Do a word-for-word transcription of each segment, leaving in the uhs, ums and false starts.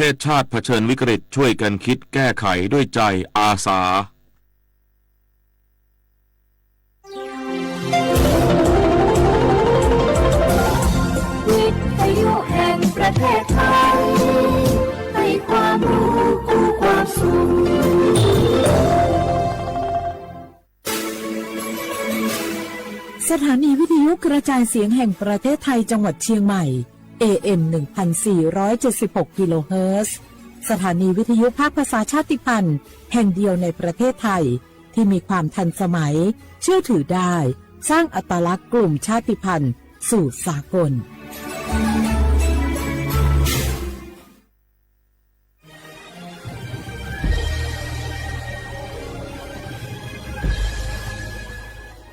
ประเทศชาติเผชิญวิกฤต ช่วยกันคิดแก้ไขด้วยใจอาสา วิทยุแห่งประเทศไทย ให้ความรู้คู่ความสุข สถานีวิทยุกระจายเสียงแห่งประเทศไทยจังหวัดเชียงใหม่ เอเอ็ม หนึ่งพันสี่ร้อยเจ็ดสิบหก กิโลเฮิรตซ์ สถานีวิทยุภาคภาษาชาติพันธุ์แห่งเดียวในประเทศไทย ที่มีความทันสมัย เชื่อถือได้ สร้างอัตลักษณ์กลุ่มชาติพันธุ์สู่สากล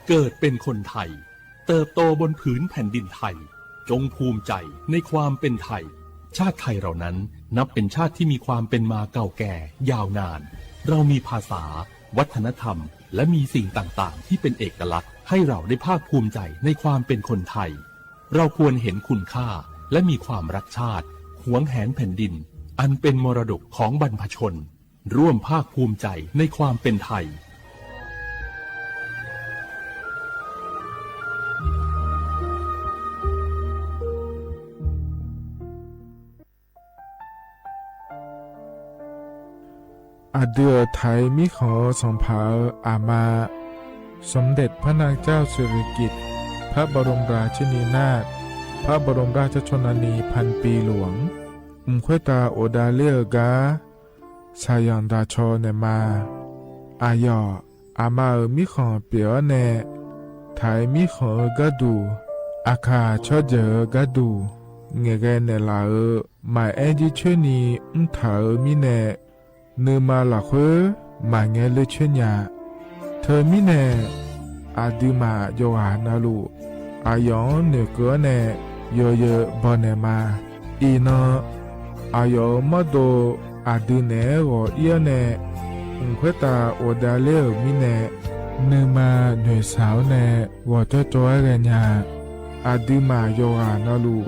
เกิดเป็นคนไทย เติบโตบนผืนแผ่นดินไทย จงภูมิใจในความเป็นไทย ชาติไทยเรานั้นนับเป็นชาติที่มีความเป็นมาเก่าแก่ยาวนาน เรามีภาษา วัฒนธรรม และมีสิ่งต่างๆ ที่เป็นเอกลักษณ์ ให้เราได้ภาคภูมิใจในความเป็นคนไทย เราควรเห็นคุณค่า และมีความรักชาติ หวงแหนแผ่นดิน อันเป็นมรดกของบรรพชน ร่วมภาคภูมิใจในความเป็นไทย Aqdui-euq Taiq mirkhanq-eu sanqpaq-euq aqma, สมเด็จพระนางเจ้าสิริกิติ์ พระบรมราชินีนาถ พระบรมราชชนนีพันปีหลวง mq khoertav ghofdav ler-eu gar shaqzanq daqcaw naeqma. Aqyawf, aqma-euq mirkhanq pyeuf-awr nae, Taiq mirkhanq-eu gharduq, Aqkaq tsawrjeuq-eu gharduq, ngaeqghae naeqlaf-euq maqaer jircoer ni mrtaq-euq mirnae, nuima lafkhoer maqngae ler coer nya. Teumirnae, aqduimaf yawqghaq navluf, aqyawf-anr noeqkeuv-awr nae yawzeu bawnaeq ma. Iqnan, aqyawf-euq mawrdo aqdui naeq-aer ghawq ir-awr nae, mq khoertav ghofdav ler-euq mirnae, nuima noeqshaq-awr nae ghawqjawr cawv-aer ghaenya. Aqduimaf yawqghaq navluf,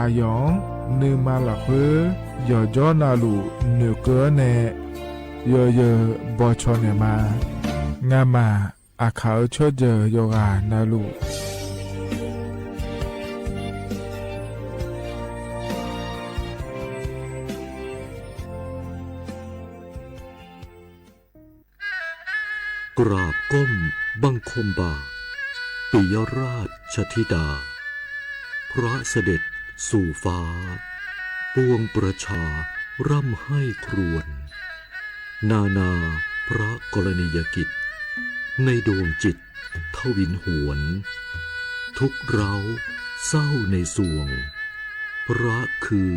aqyawf-anr nuima lafkhoer yawqjawr navluf noeqkeuv-awr nae, yawzeu bawcaw naeqma. Ngamaf, Aqkaq-euq tsawrjeuq yawqghaq navluf, กราบก้มบังคมบาท ปิยราชธิดา พระเสด็จสู่ฟ้า ปวงประชาร่ำไห้ครวญ นานาพระกรณียกิจ ในดวงจิตทวินหวน ทุกข์ร้าวเศร้าในสวง พระคือ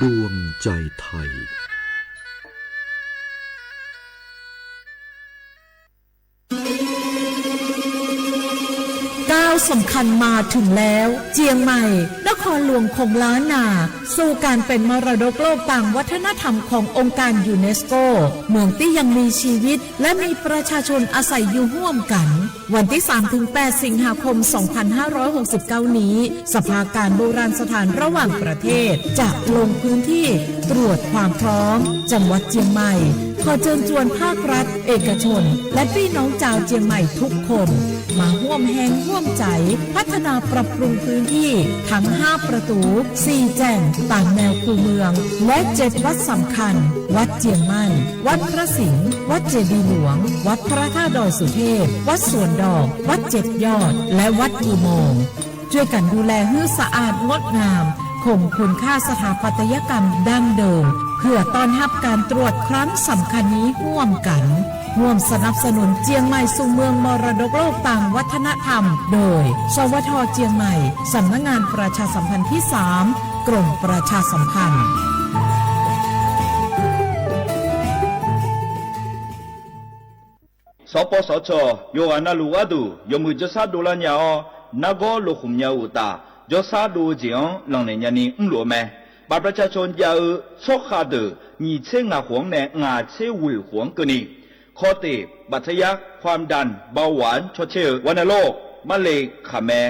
ดวงใจไทย ก้าวสำคัญมาถึงแล้ว เจียงใหม่ นครหลวงของล้านนา สู่การเป็นมรดกโลกทางวัฒนธรรมขององค์การยูเนสโก เมืองตี้ยังมีชีวิต และมีประชาชนอาศัยอยู่ร่วมกัน วันที่สามถึงแปด สิงหาคม สองพันห้าร้อยหกสิบเก้า นี้ สภาการโบราณสถานระหว่างประเทศ จะลงพื้นที่ตรวจความพร้อม จังหวัดเจียงใหม่ ขอเชิญชวนภาครัฐ เอกชน และพี่น้องชาวเจียงใหม่ทุกคน มาร่วมแฮงร่วมใจ พัฒนาปรับปรุงพื้นที่ทั้งห้าประตู สี่แจ่ง ตามแนวคูเมือง และเจ็ดวัดสำคัญ วัดเจียงใหม่ วัดพระสิงห์ วัดเจดีย์หลวง วัดพระธาตุดอยสุเทพ วัดสวนดอก วัดเจ็ดยอด และวัดอุโมงค์ ช่วยกันดูแลหื้อสะอาดงดงาม คงคุณค่าสถาปัตยกรรมดั้งเดิม เพื่อต้อนรับการตรวจครั้งสำคัญนี้ร่วมกัน ร่วมสนับสนุนเจียงใหม่สู่เมืองมรดกโลกทางวัฒนธรรม โดย สวท เจียงใหม่ สำนักงานประชาสัมพันธ์ที่สาม กรมประชาสัมพันธ์ สปสช yawqghaq navluf gharduq yawmuiq jawrshar dovlar nya-awr, nargawr lokhmq nya-eu uqtaf, jawrshar dov-eu jeq-anr lanqnaeq nyani mrluf-eu mae. บัตรประชาชน jav-eu tsawrkhav deuq nyiq tser ngaq khof-anr nae ngaq tser ghoeq khof-anr keuvni, ข้อเท็จ บัตรทะยัก ความดัน เบาหวาน caw caer-eu, วัณโรค marle khaqmae,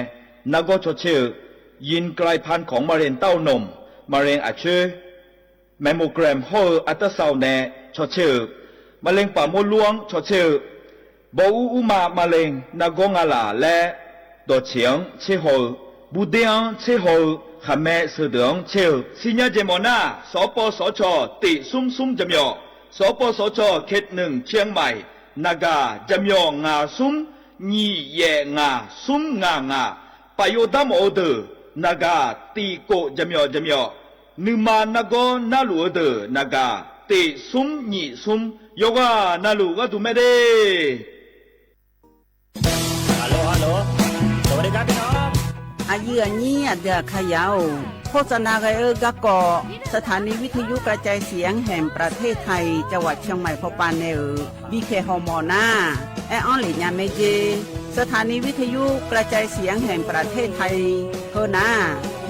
nargawr caw caer-eu, ยินกลายพันธุ์ของมะเร็งเต้านม มะเร็งอักเสบ mammogram hawr-eu อัลตราซาวน์ nae cawtser-euq, มะเร็งปากมดลูก-anr cawtser-eu, bawr ur urma มะเร็ง nargawr ngalaf laer dawqtseq-anr tserhaw-eu, burder-anr tserhaw-eu, khaqmae sheudeuq-anr tser-eu, sirnya jeq mawf nar, สปสช tiq smr smr jaqmyawf, สปสช เขตหนึ่ง เชียงใหม่ naqgaq jaqmyawf ngaq smr nyiq yaef ngaq smr ngaq ngaq, paf yov dar mawf-eu deuq naqgaq tiq kof jaqmyawf jaqmyawf, nuima nargawr narluf-eu deuq naqgaq tiq smr nyiq smr, yawqghaq navluf gharduq mae de. Aqyuif aqnyir aqdui aqkaqyaq-or, โฆษณา ghae-eu garkawv สถานีวิทยุกระจายเสียงแห่งประเทศไทย จังหวัดเชียงใหม่ พป nae-euq bikhaeq hawmawf nar, aer-anr lef nya mae jer. สถานีวิทยุกระจายเสียงแห่งประเทศไทย heu nar,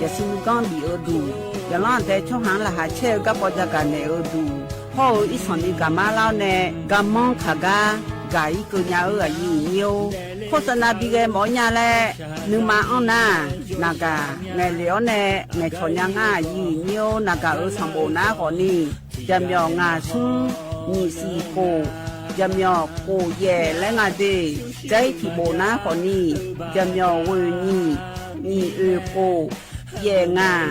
yaqsur nuiganr bif-eu duq, yaqlanr aqdae tsawrhaq-anr laqkhaq caer-eu garkawv jagaq naeq-eu duq, hawr-eu irsanq ni gaqmar lar-awr nae, garmanr kaq gar gaq-ir keuv nya-eu aqyuif aqnyir-or, โฆษณา bi ghae mawf-awr nya laer, nuima anr nar, naqgaq ngaeqlef-awr nae ngaeqcawq nya ngar aqyuif aqnyir-or, naqgaq-euq sanqbof nar khawfni, jaqmyawf ngaq smr nyiq siq kof, jaqmyawf kof yaef laer nga de. Dzair tiq bof nar khawfni, jaqmyawf ghoeq nyiq, nyiq oeq kof, yaef ngaq,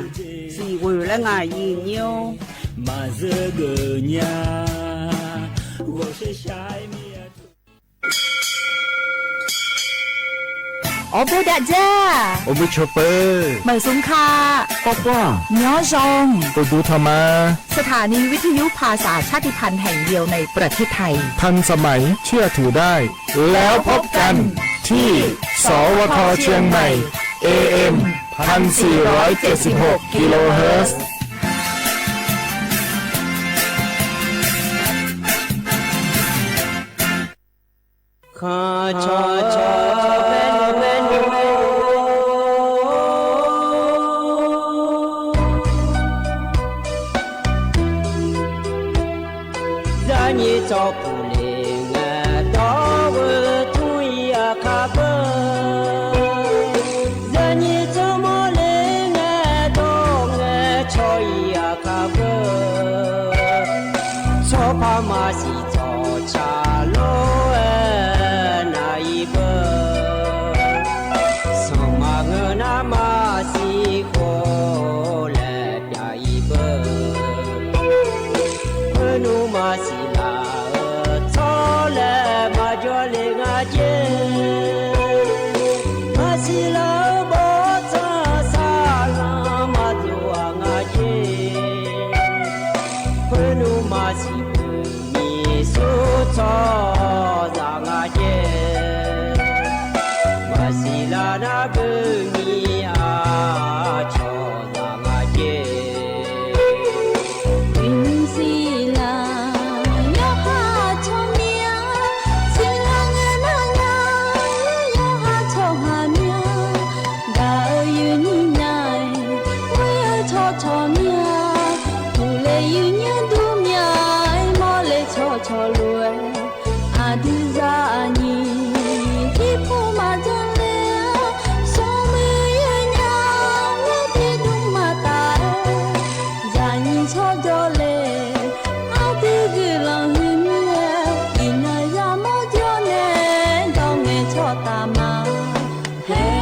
siq ghoeq laer nga aqyuif aqnyir-or. Maqzeur geuf nya, ghawqshaq shaq-aer mir-a. Awr bof dav dzar, awr bof cawq peuq, maqzmq ka, kawv kawv, myanr zanq, uqduq tanq ma. สถานีวิทยุภาษาชาติพันธุ์แห่งเดียวในประเทศไทย ทันสมัยเชื่อถือได้ แล้วพบกันที่ สวท เชียงใหม่ เอเอ็ม พันสี่ร้อยเจ็ดสิบหก กิโลเฮิรตซ์ Zaqnyiq tsawrpuq le ngae, dawr-eu tmr-iq aqkar beu. Zaqnyiq tsawrmawr le ngae, dawr ngae tsawr-iq aqkar beu. Tsawrpar maqsiq tsawrca lor-aer nar-iq beu. Sanqpaq ngeur nar maqsiq khof laer pyav-iq beu. Khoer nmr maqsiq laf-eu tsawr laer maqjawr le nga jer. Maqsiq laf-eu bawrtsanq saqlanq maqdov-aq nga jer. Khoer nmr maqsiq beu nyiq sur tsawrhaqzaq nga jer. Maqsiq laf nar beu nyiq aqcawq zaq nga jer. Uqnymr siq laf yawqha tsawrmyanr, siqlar ngae nar nya, yawqha tsawrhaq myanr, gaq-eu yuif nyir nya-aer, ghoer-eu tsawrcawq myanr, uqle yuif nymr dur mya-aer, mawrle tsawrcawq lof-aer, aqdui zaqnyiq tiqpov maqjan le-awr, smrmuiq yaer nya, ngar tiqdmr maqtaf-aer, zaqnyiq tsawrjawr le, aqdui guiqlanq huiq mir-aer, iqnan yamawr jawr nae, dawr ngae tsawrtaf ma. Her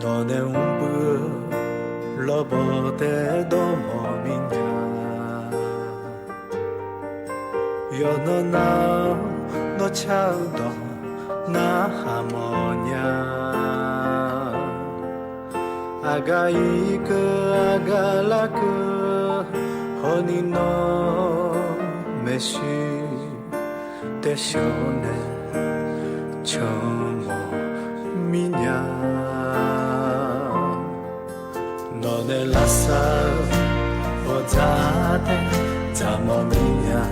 Nawq nae mrpuiv-eu lawrbawq taef-aer dawrmawq mir nya. Yawqnan nav-awr nawr car-eu dawq narhaq mawf nya. Aqgaf ir keuv aqgaf lar keuv hawni nawr maeqshi taef sheuq-awr nae canmawf mir nya. Nawq nae lavsav-eu awqdzaq taef dzaqmawf mir nya.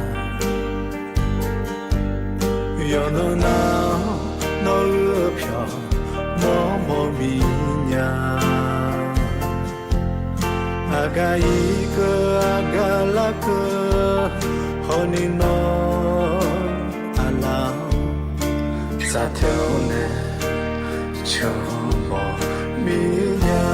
Yawqnan nar-awr nawr-eu pyawq mawrmawr mir nya. Aqgaf irkeuv aqgaf larkeuv hawni nawr aqlaf-anr saqtaq-awr nae cawmawr mir nya.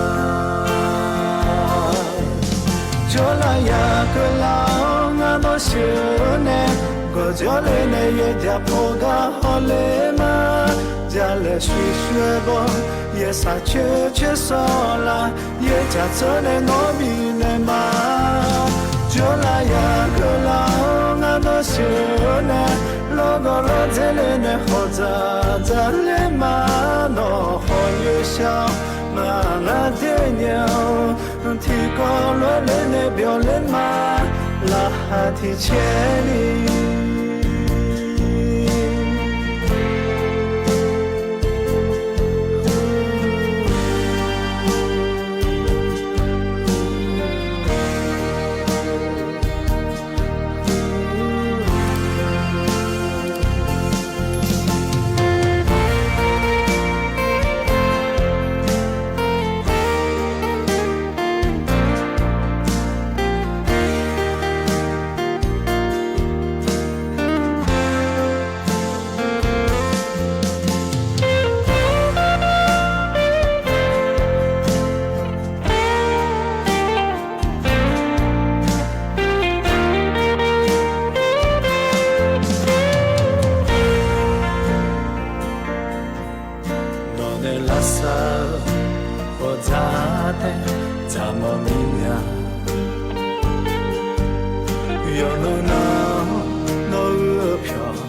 Jawrlaf yagaq laf-awr ngar nawr sheuq-eu nae, gawqjawr le nae yaerjaq pawgar hawler ma. Jalaeq shuir shuir-aer baw, yaersaq coer coer sawr la, yaerjaq tsawr nae nawr bifnaeq ma. Jawrlaf yagaq laf-awr ngar nawr sheuq-eu nae, lawrgawv lawrdzer le nae khawqdzaq dzaqler ma. Nawq khawf yoershar-awr ngaq ngar dae nya-awr, tiqkawv lof-aer le nae byawq ler ma. Laqkhaq tiq caer ni Nawq nae lavsav-eu khawf dzaq tae dzaqmawr mir nya. Yawqnan nar-awr nawr-eu pyawq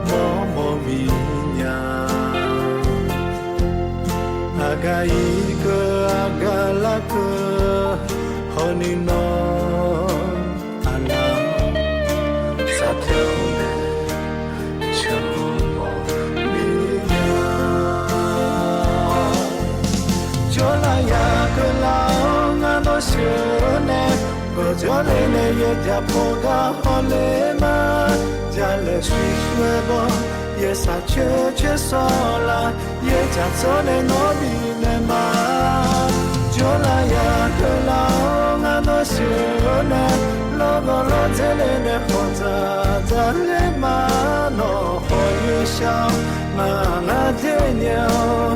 mawrmawr mir nya. Aqgaf irkeuv aqgaf larkeuv hawni nawr aqlaf-anr saqtaq-awr nae cawmawr mir nya. Jawrlaf yagaq laf-awr ngar nawr sheuq-eu nae, gawqjawr le nae yaerjaq pawgar hawler ma. Jalaeq shuir shuir-aer baw, yaersaq coer coer sawr la, yaerjaq tsawr nae nawr bifnaeq ma. Jawrlaf yagaq laf-awr ngar nawr sheuq-eu nae, lawrgawv lawrdzer le nae khawqdzaq dzaqler ma. Nawq khawf yoershar-awr ngaq ngar dae nya-awr,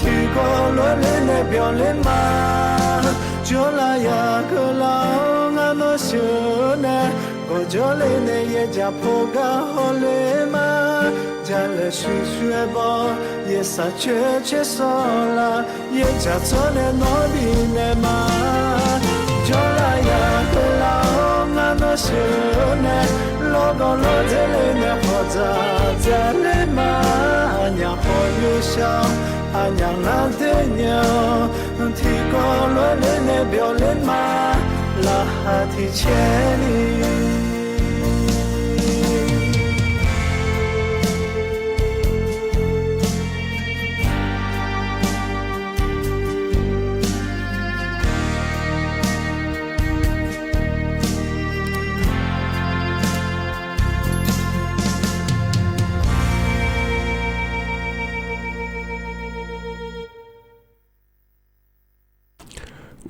tiqkawv lof-aer le nae byawq ler ma. Jawrlaf yagaq laf-awr ngar nawr sheuq-eu nae, gawqjawr le nae yaerjaq pawgar hawler ma. Jalaeq shuir shuir-aer baw, yaersaq coer coer sawr la, yaerjaq tsawr nae nawr bifnaeq ma. Jawrlaf yagaq laf-awr ngar nawr sheuq-eu nae, lawrgawv lawrdzer le nae khawqdzaq dzaqler ma. Aqnyaf khawf yoershar-awr aqnyaf ngar dae nya-awr, tiqkawv lof-aer le nae byawq ler ma. Laqkhaq tiq caer ni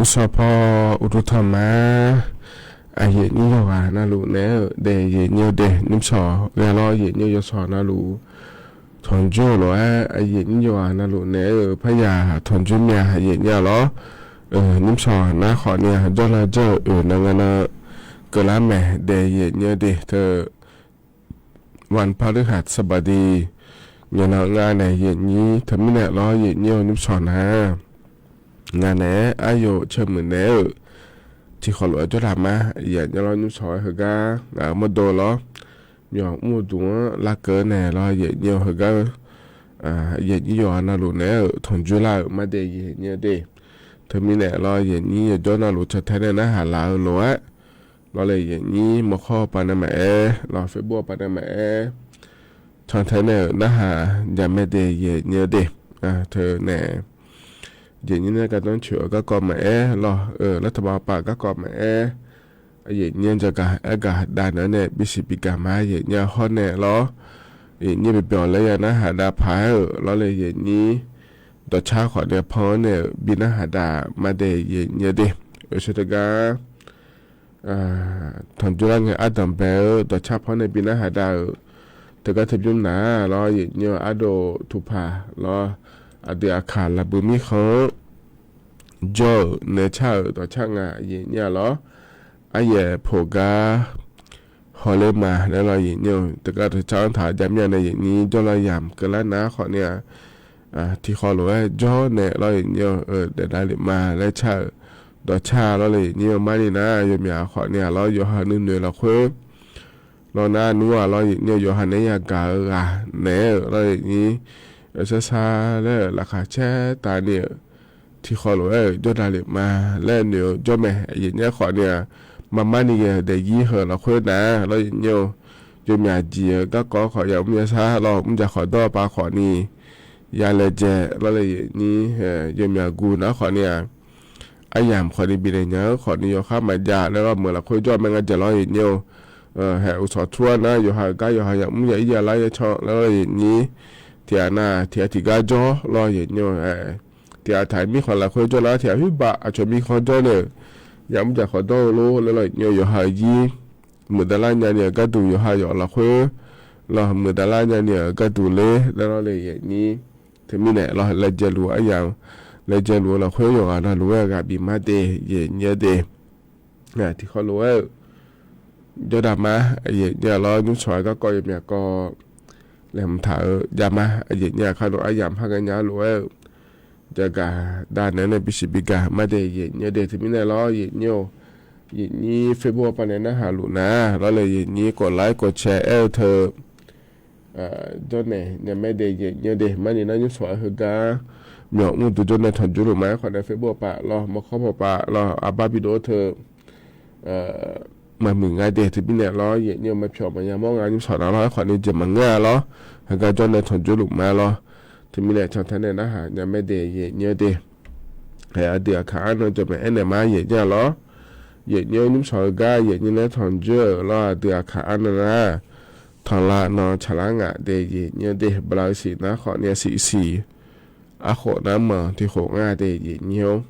Uqshawq paw uqduq tanqma, aqyuif aqnyir yawqghaq navluf naeq-aer-euq daef yaeq nyir-eu daef nymrshawq ghae lawr, yaeq nyir-eu yawshawq navluf tanqjoer-euq lof-aer, aqyuif aqnyir yawqghaq navluf naeq-aer-euq paryaq tanqjoer myav yaeq nyir-a lawr. Nymrshawq nar khawf ni-aq, jawrlar jawr-eu oeq nan nga nan keuvlar maeq daef yaeq nyir-eu daef teu วันพฤหัสบดี nyanan ngar nae yaeq nyir teumirnae lawr, yaeq nyir-eu nymrshawq nar nga naeq-aer aryawf ceumuiq naeq-aer-euq tiqkhawf lof-aer jawrlaf ma. Yaeq nyir lawr nymrshawq-aer heugar ngaq-euq mawrdo lawr, myawq mr-eu duq-anr larkeuv-eu nae lawr, yaeq nyir-eu heugar-eu yaeq nyir yawqghaq navluf naeq-aer-euq tanqjoer lar-euq mardaef yaeq nyir-eu daef. Teumirnae lawr, yaeq nyir yawjawr navluf cantae nae narhaq laf-eu lof-aer lawr le, yaeq nyir mawrkhawr pav nae maqaer lawr, Facebook pav nae maqaer, cantae nae-euq narhaq jaqmae daef yaeq nyir-eu daef. Teunae yaeq nyir nae gardanr coeq-eu garkawv maqaer lawr, lar taqbav pav garkawv maqaer, yaeq nyir jagaq aergaq dav naeq-aer nae bisiq bigaq ma. Yaeq nyir hawr nae lawr, yaeqnyir byaeqbyaeq laer ya narhaq dav paq-aer-euq lawrle yaeqnyir dawqcar khawf nae pan-anr nae-euq bi narhaq dav ma dae yaeqnyir de. Oeqsheu teugar tanqjoe lar ngae ardanq bae-eu dawqcar pan nae bi narhaq dav-euq teugar teubymr naq lawr yaeqnyir-eu ardov tuqpaq lawr, aqdui aqkaq laqbui mirkhanq-anr jawr-euq nae car-euq dawqcar nga yaeqnyir-a lawr. Aryaeq poq gar hawler ma laer lawr yaeqnyir-eu teugar dawqcar-anr taq-eu javmir-a nae yaeqnyir jawrlar yamq keuvlar nar khawf ni-aq, tiqkhawf lof-aer jawr nae lawr yaeqnyir-eu daef davlef ma laer car-euq dawqcar lawrle yaeqnyir-eu marni nar yawmyaq khawf ni-aq lawr yawqha nuinoeq lafkhoer lawr nar nmr-aq lawr yaeqnyir-eu yawqha naeq-aer yagaq-eu ghaq naeq-aer-euq lawr yaeqnyir-eu sarsar laer-euq laqkhaq caer tavni-euq tiqkhawf lof-aer-euq jawr davlef ma laer noeq-eu jawr mae. Yaeqnyir khawf ni-aq, marmar ni ghae-euq daefzir heu lafkhoer nar lawr yaeqnyir-eu yawmyaq jeq-eu garkawv khawf yamr yasar lawr mrjaq khawf dawr pav khawf ni ya laejae lawrle yaeqnyir yawmyaq guq nar khawf ni-aq, aryamq khawf ni bifnaeq nya-eu khawf ni yawkhar maqjav laer lawr meuq lafkhoer jawr mae nga jaeq lawr yaeqnyir-eu haeq uqsawq tur-a nar yawqha-euq gar yawqha yamr ya ir ya lar ya can laer lawr yaeqnyir tiqghaq nar tiqghaq tiqgar jawr lawr yaeqnyir-eu tiqghaq taq mirkhanq lafkhoer jawr nar tiqghaq khoerbav aqcawq mirkhanq jawr nae-euq yamr jaq khawf dawr-eu lor laer lawr yaeqnyir-eu yawqha-euq zir muiqdavlar nyani-euq gharduq yawqha yawf lafkhoer lawr muiqdavlar nyani-euq gharduq ler laer lawrle yaeqnyir teumirnae lawr laejae luf-eu aryamq laejae luf-eu lafkhoer yawqghaq navluf-aer ghaq bif mar de yaeqnyir de. Tiqkhawf lof-aer-euq jawrdaq ma yaeqnyir-a lawr nymrshawq-aer garkawv yawmyaq kawv laeqhmq taq-eu javma yaeqnyir-aq kharnoeq aryamq par ghaenya-a lof-aer-euq jagaq davnaeq-aer nae bisiq bigaq mar de yaeqnyir de teumirnae lawr yaeqnyir-eu yaeqnyir Facebook-anr pavnae narhaq luf nar lawrle yaeqnyir kawf lar-aer kawf cae aer-eu teu jawrnaeq nya mae de yaeqnyir de. Marni nar nymrshawq-aer heugar myawq mr duq jawrnaeq tanqjur luf ma-aer khawf nae Facebook-anr paf lawr mawrkawr pawpav lawr arbar bidov-eu teu maqmuiq nga de teumirnae lawr yaeqnyir-eu maqpyawq maqya mawr nga nymrshawq nar lawr-aer khawf ni jeq maqngeur-a lawr heugar jawrnaeq tanqjur luf ma lawr teumirnae cantae nae narhaq nya mae de yaeqnyir de. Aqdui aqkaq arnan jawqmaeq aernaeq ma yaeqnyir-a lawr yaeqnyir-eu nymrshawq-eu gar yaeqnyir nae tanqjur-euq lawr aqdui aqkaq arnan nar tanqlav nan tsaqlar ngaq de yaeqnyir de. Bala-eu siq nar khawf ni-a siqsiq arkhof nar manq tiqkhof ngar de yaeqnyir-or.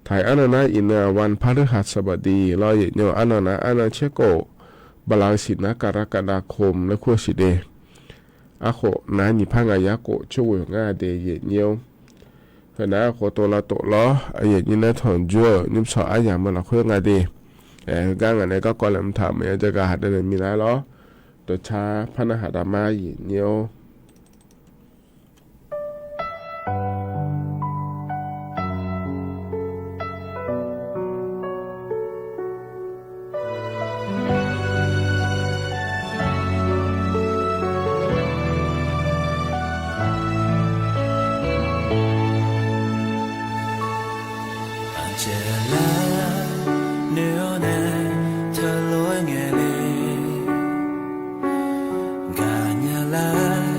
Taq-iq arnan nar iqnan aqvan parleur haq saqbaqdi lawr yaeqnyir-eu arnan nar arnan caerkhof bala-eu siq nar kaqdaq kaqdaq kom laer kur-eu siq de. Arkhof nar nyiq par ngaq yarkhof coerghoeq ngar de yaeqnyir-or. Heu nar khoftof lavtof lawr yaeqnyir nae tanqjur-euq nymrshawq aryamq-eu lafkhoer nga de. Heugar ngaq nae garkawv laeqhmq taq maqya jagaq haq daenaeq miqlar lawr dawqcar par narhaq dav ma yaeqnyir-or. Aqjeq lar noeq-awr nae teulof-aer ngaeqle, gaqnya lar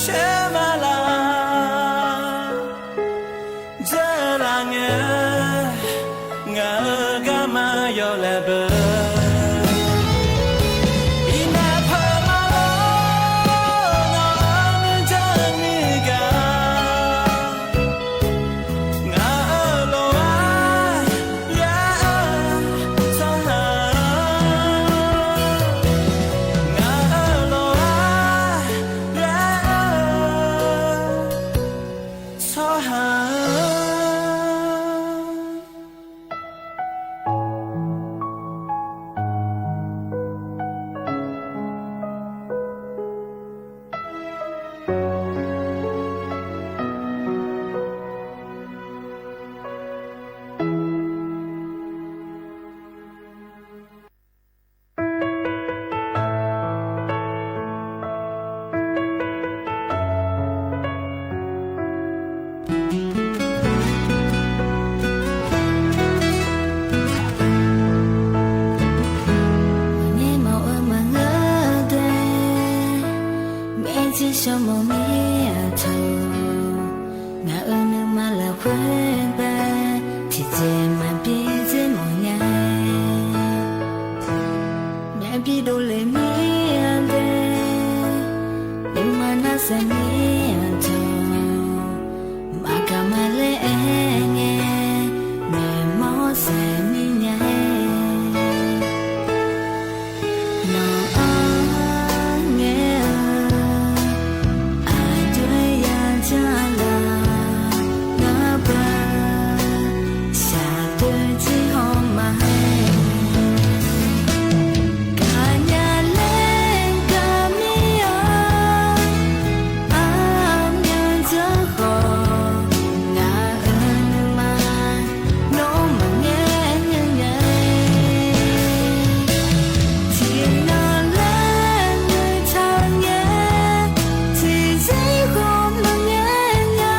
Sheuq ma laf, dzeurlaf ngae, ngaq-euq garma yawlaeq beu. Iqnav peuq ma lor, nawq-anr nuijan nuigaq. Ngaq-euq lof-aer ghae-eu tsawrhaq-anr, ngaq-euq lof-aer ghae-eu tsawrhaq-anr. Maqngeur mawf-eu maqngeur dae, maerjir shawrmawf mir-aq taq. Ngaq-euq nuima lafkhoer bae, tiqjeq maqbi dzer mawf nya. Myavbi dovle mir-a dae, nuima narsaeq mir-aq taq. Maqgaq maqler aer ngae, maeqmawr saeq mir nya-aer. Nawq-anr ngae-eu aqjox-aer yajanr laf, ngar baq shaqdoe jir haw ma-aer. Gaqnya laer gaq mir-a, armyan dzeur khawf, ngaq-euq nuima nawr maqngaer nya-aer. Tiqnan laer nuitaq ngae, tiqzir khawf maqngaer nya,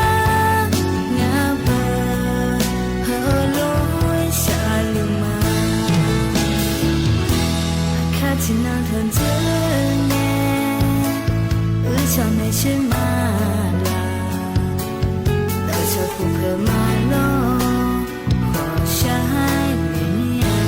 ngaq baq heulof-aer shaqluf ma. Aqkar tiqnan tanqdzeur ngae, uicuiv maeqshi ma laf, dawqcawq puq peuq ma lor, hawqshar-aer maeq mir-a.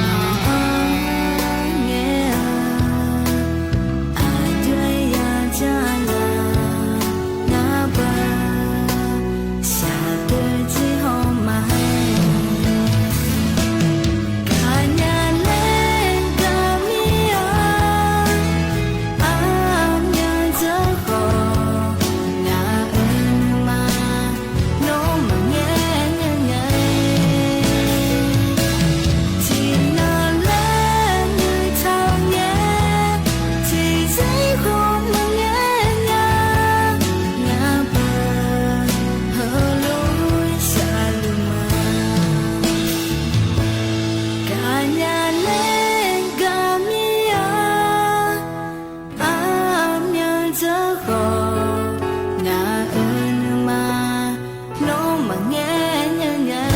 Nawq-anr ngae-eu aqjox-aer yajanr laf, ngar baq shaqdoe jir haw ma-aer. Gaqnya laer gaq mir-a, armyan dzeur khawf, ngaq-euq nuima nawr maqngaer nya-aer. Tiqnan laer nuitaq ngae, tiqzir khawf maqngaer nya, ngaq baq heulof-aer shaqluf ma. Gaqnya laer gaq mir-a, armyan dzeur khawf, ngaq-euq nuima nawr maqngaer nya-aer.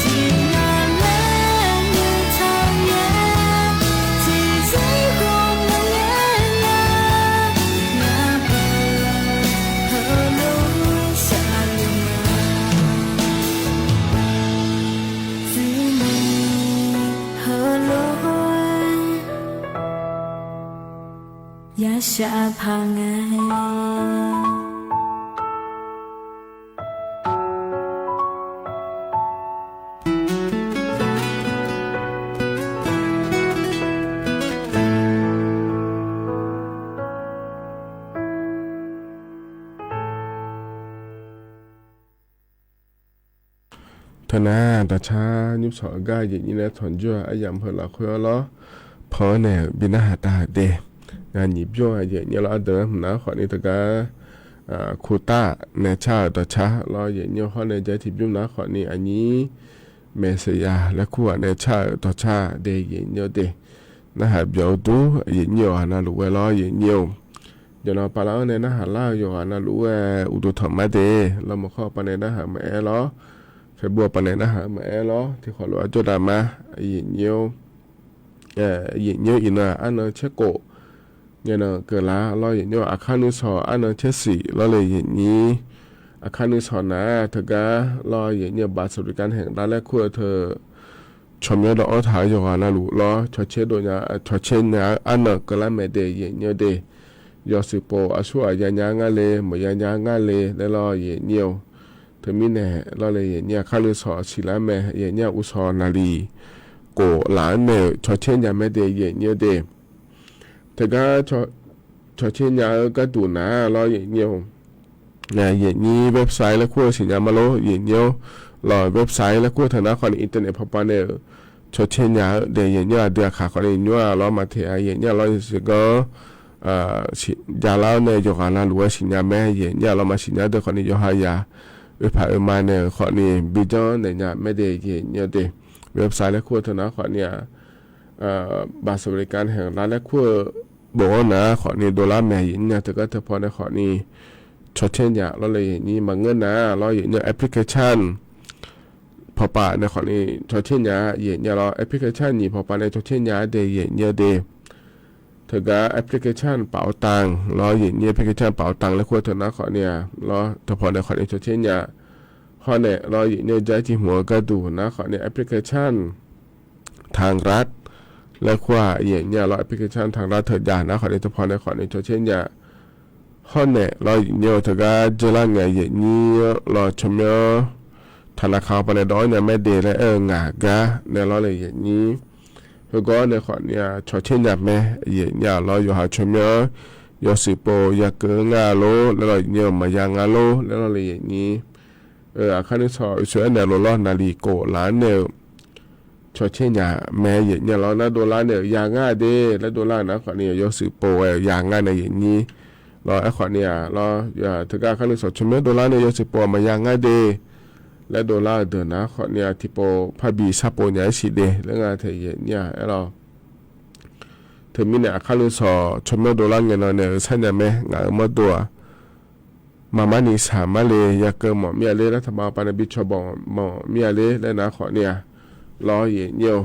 Tiqnan laer nuitaq ngae, tiqzir khawf maqngaer nya, ngaq baq heulof-aer shaqluf ma. Tsuini heulof-aer yashaq paq ngae. Teunar daqcar nymrshawq-eu gar jeq nyir nae tanqjawr-aq, aryamq heu lafkhoer-awr lawr. pan-anr nae-euq bi narhaq taq de. Nyiq bymr-aq yaeq nyir lawr, ardeuq-anr hmq nar khawfni teugar, kutar nae car-euq dawqcar lawr yaeq nyir-eu hawr nae jav tiqbymr nar khawfni aqnyir maeqsaqyaq laer kur ghaq nae car-euq dawqcar de yaeq nyir-eu de. Narhaq byawq-eu dur yaeq nyir-euq ghaq navluf ghae lawr yaeq nyir-eu. Jaqnan pavlar-anr nae narhaq lar-eu yawqghaq navluf ghae uqduq tanq mar de. Lawrmawq khawr-eu pavnae narhaq-eu maqaer lawr, Facebook-eu pavnae narhaq-eu maqaer lawr, tiqkhawf lof-aer jawrdaq ma. Yaeq nyir-eu yaeq nyir-eu iqnan-aq arnan caer khof, ngaenan keuvlar lawr yaeq nyir-eu aqkar nuisawq arnan caer siq lawr le yaeq nyir. Aqkar nuisawq nar teugar lawr yaeq nyir-eu บัตรสวัสดิการแห่งรัฐ laer kur-eu teu tsawrmyanr dawv-anr taq-eu yawqghaq navluf lawr cawcaer dov nya, cawcaer nya-eu arnan keuvlar mae de yaeq nyir-eu de. Yawshuif pov aqsur ghaq yanya ngar le maqya nya ngar le laer lawr yaeq nyir-eu. Teumirnae lawr le yaeq nyir aqkar nuisawq siqlar mae yaeq nyir-aq uqsawq naqliq khof laf-anr nae-euq cawcaer nya mae de yaeq nyir-eu de. Teugar cawcaer nya-eu gharduq nar lawr yaeq nyir-eu yaeq nyir website laer kur-eu siqnya ma lor yaeq nyir-awr. Lawr website laer kur-eu teu nar khawfni internet pawpav nae-euq cawcaer nya-eu de yaeq nyir-aq aqdui aqkaq khawfni nymr-aq lawr maqteq-a yaeq nyir-aq lawr yasiq ganr javlar-awr nae yawqghaq navluf-aer siqnya mae yaeq nyir-aq lawr maqsiqnya deuq khawfni yawqha yaq oe paq oe ma nae-euq khawfni bijanr naeq nya mae de yaeq nyir-eu de. Website laer kur-eu teu nar khawfni-aq บัตรสวัสดิการแห่งรัฐ laer kur-eu bof-anr nar khawfni dovlar mae yaeq nyir-aq teugar teupaw nae khawfni cawcaer nya lawr le yaeq nyir maqngeur nar lawr yaeq nyir-eu application pawpav nae khawfni cawcaer nya yaeq nyir-aq lawr application nyiq pawpav nae cawcaer nya-a de yaeq nyir-eu de. Teugar application 保障 lawr yaeq nyir application 保障 laer kur-eu teu nar khawfni-aq lawr teupaw nae khawfni cawcaer nya. Hawr nae lawr yaeq nyir-eu jar tiq hmq-eu gharduq nar khawfni application ทางรัฐ laer kur-aq yaeq nyir-aq lawr application ทางรัฐ teujav nar khawfni teupaw nae khawfni cawcaer nya. Hawr nae lawr yaeq nyir-eu teugar dzeurlar ngae yaeq nyir-anr lawr tsawrmyanr ธนาคาร pawpav nae dawv-anr nya mae de laer aer-eu ngaq gar nae lawr le yaeq nyir. Heugawr nae khawfni-aq cawcaer nya mae yaeq nyir-aq lawr yawqha tsawrmyanr yawshuif pov yakeuv-eu nga lor laer lawr yaeq nyir-eu maqya nga lor laer lawr le yaeq nyir. Aqkar nuisawq oeqsoeq-aer naeq lof lawr naqliq khof laf-anr nae-euq cawcaer nya mae yaeq nyir-aq lawr nar dovlar nae-euq ya ngar de laer dovlar-euq nar khawfni yawshuif pov-aer ya ngar nae yaeq nyir. Lawr aerkhawfni-aq lawr teugar aqkar nuisawq tsawrmyanr dovlar nae yawshuif pov-aq maqya ngar de laer dovlar-eu deuq nar khawfni-aq tiqpov parbi sharpov nya-aer siq de laer nga tae yaeq nyir-aq aer lawr. Teumirnae aqkar nuisawq tsawrmyanr dovlar ngae nan nae-euq sharnya mae ngaq-euq mawrdo-aq maqmar ni shaq mar le yakeuv mawf mir-a ler lar taqbav pavnae bi cawba mawf mir-a ler laer nar khawfni-aq lawr yaeq nyir-eu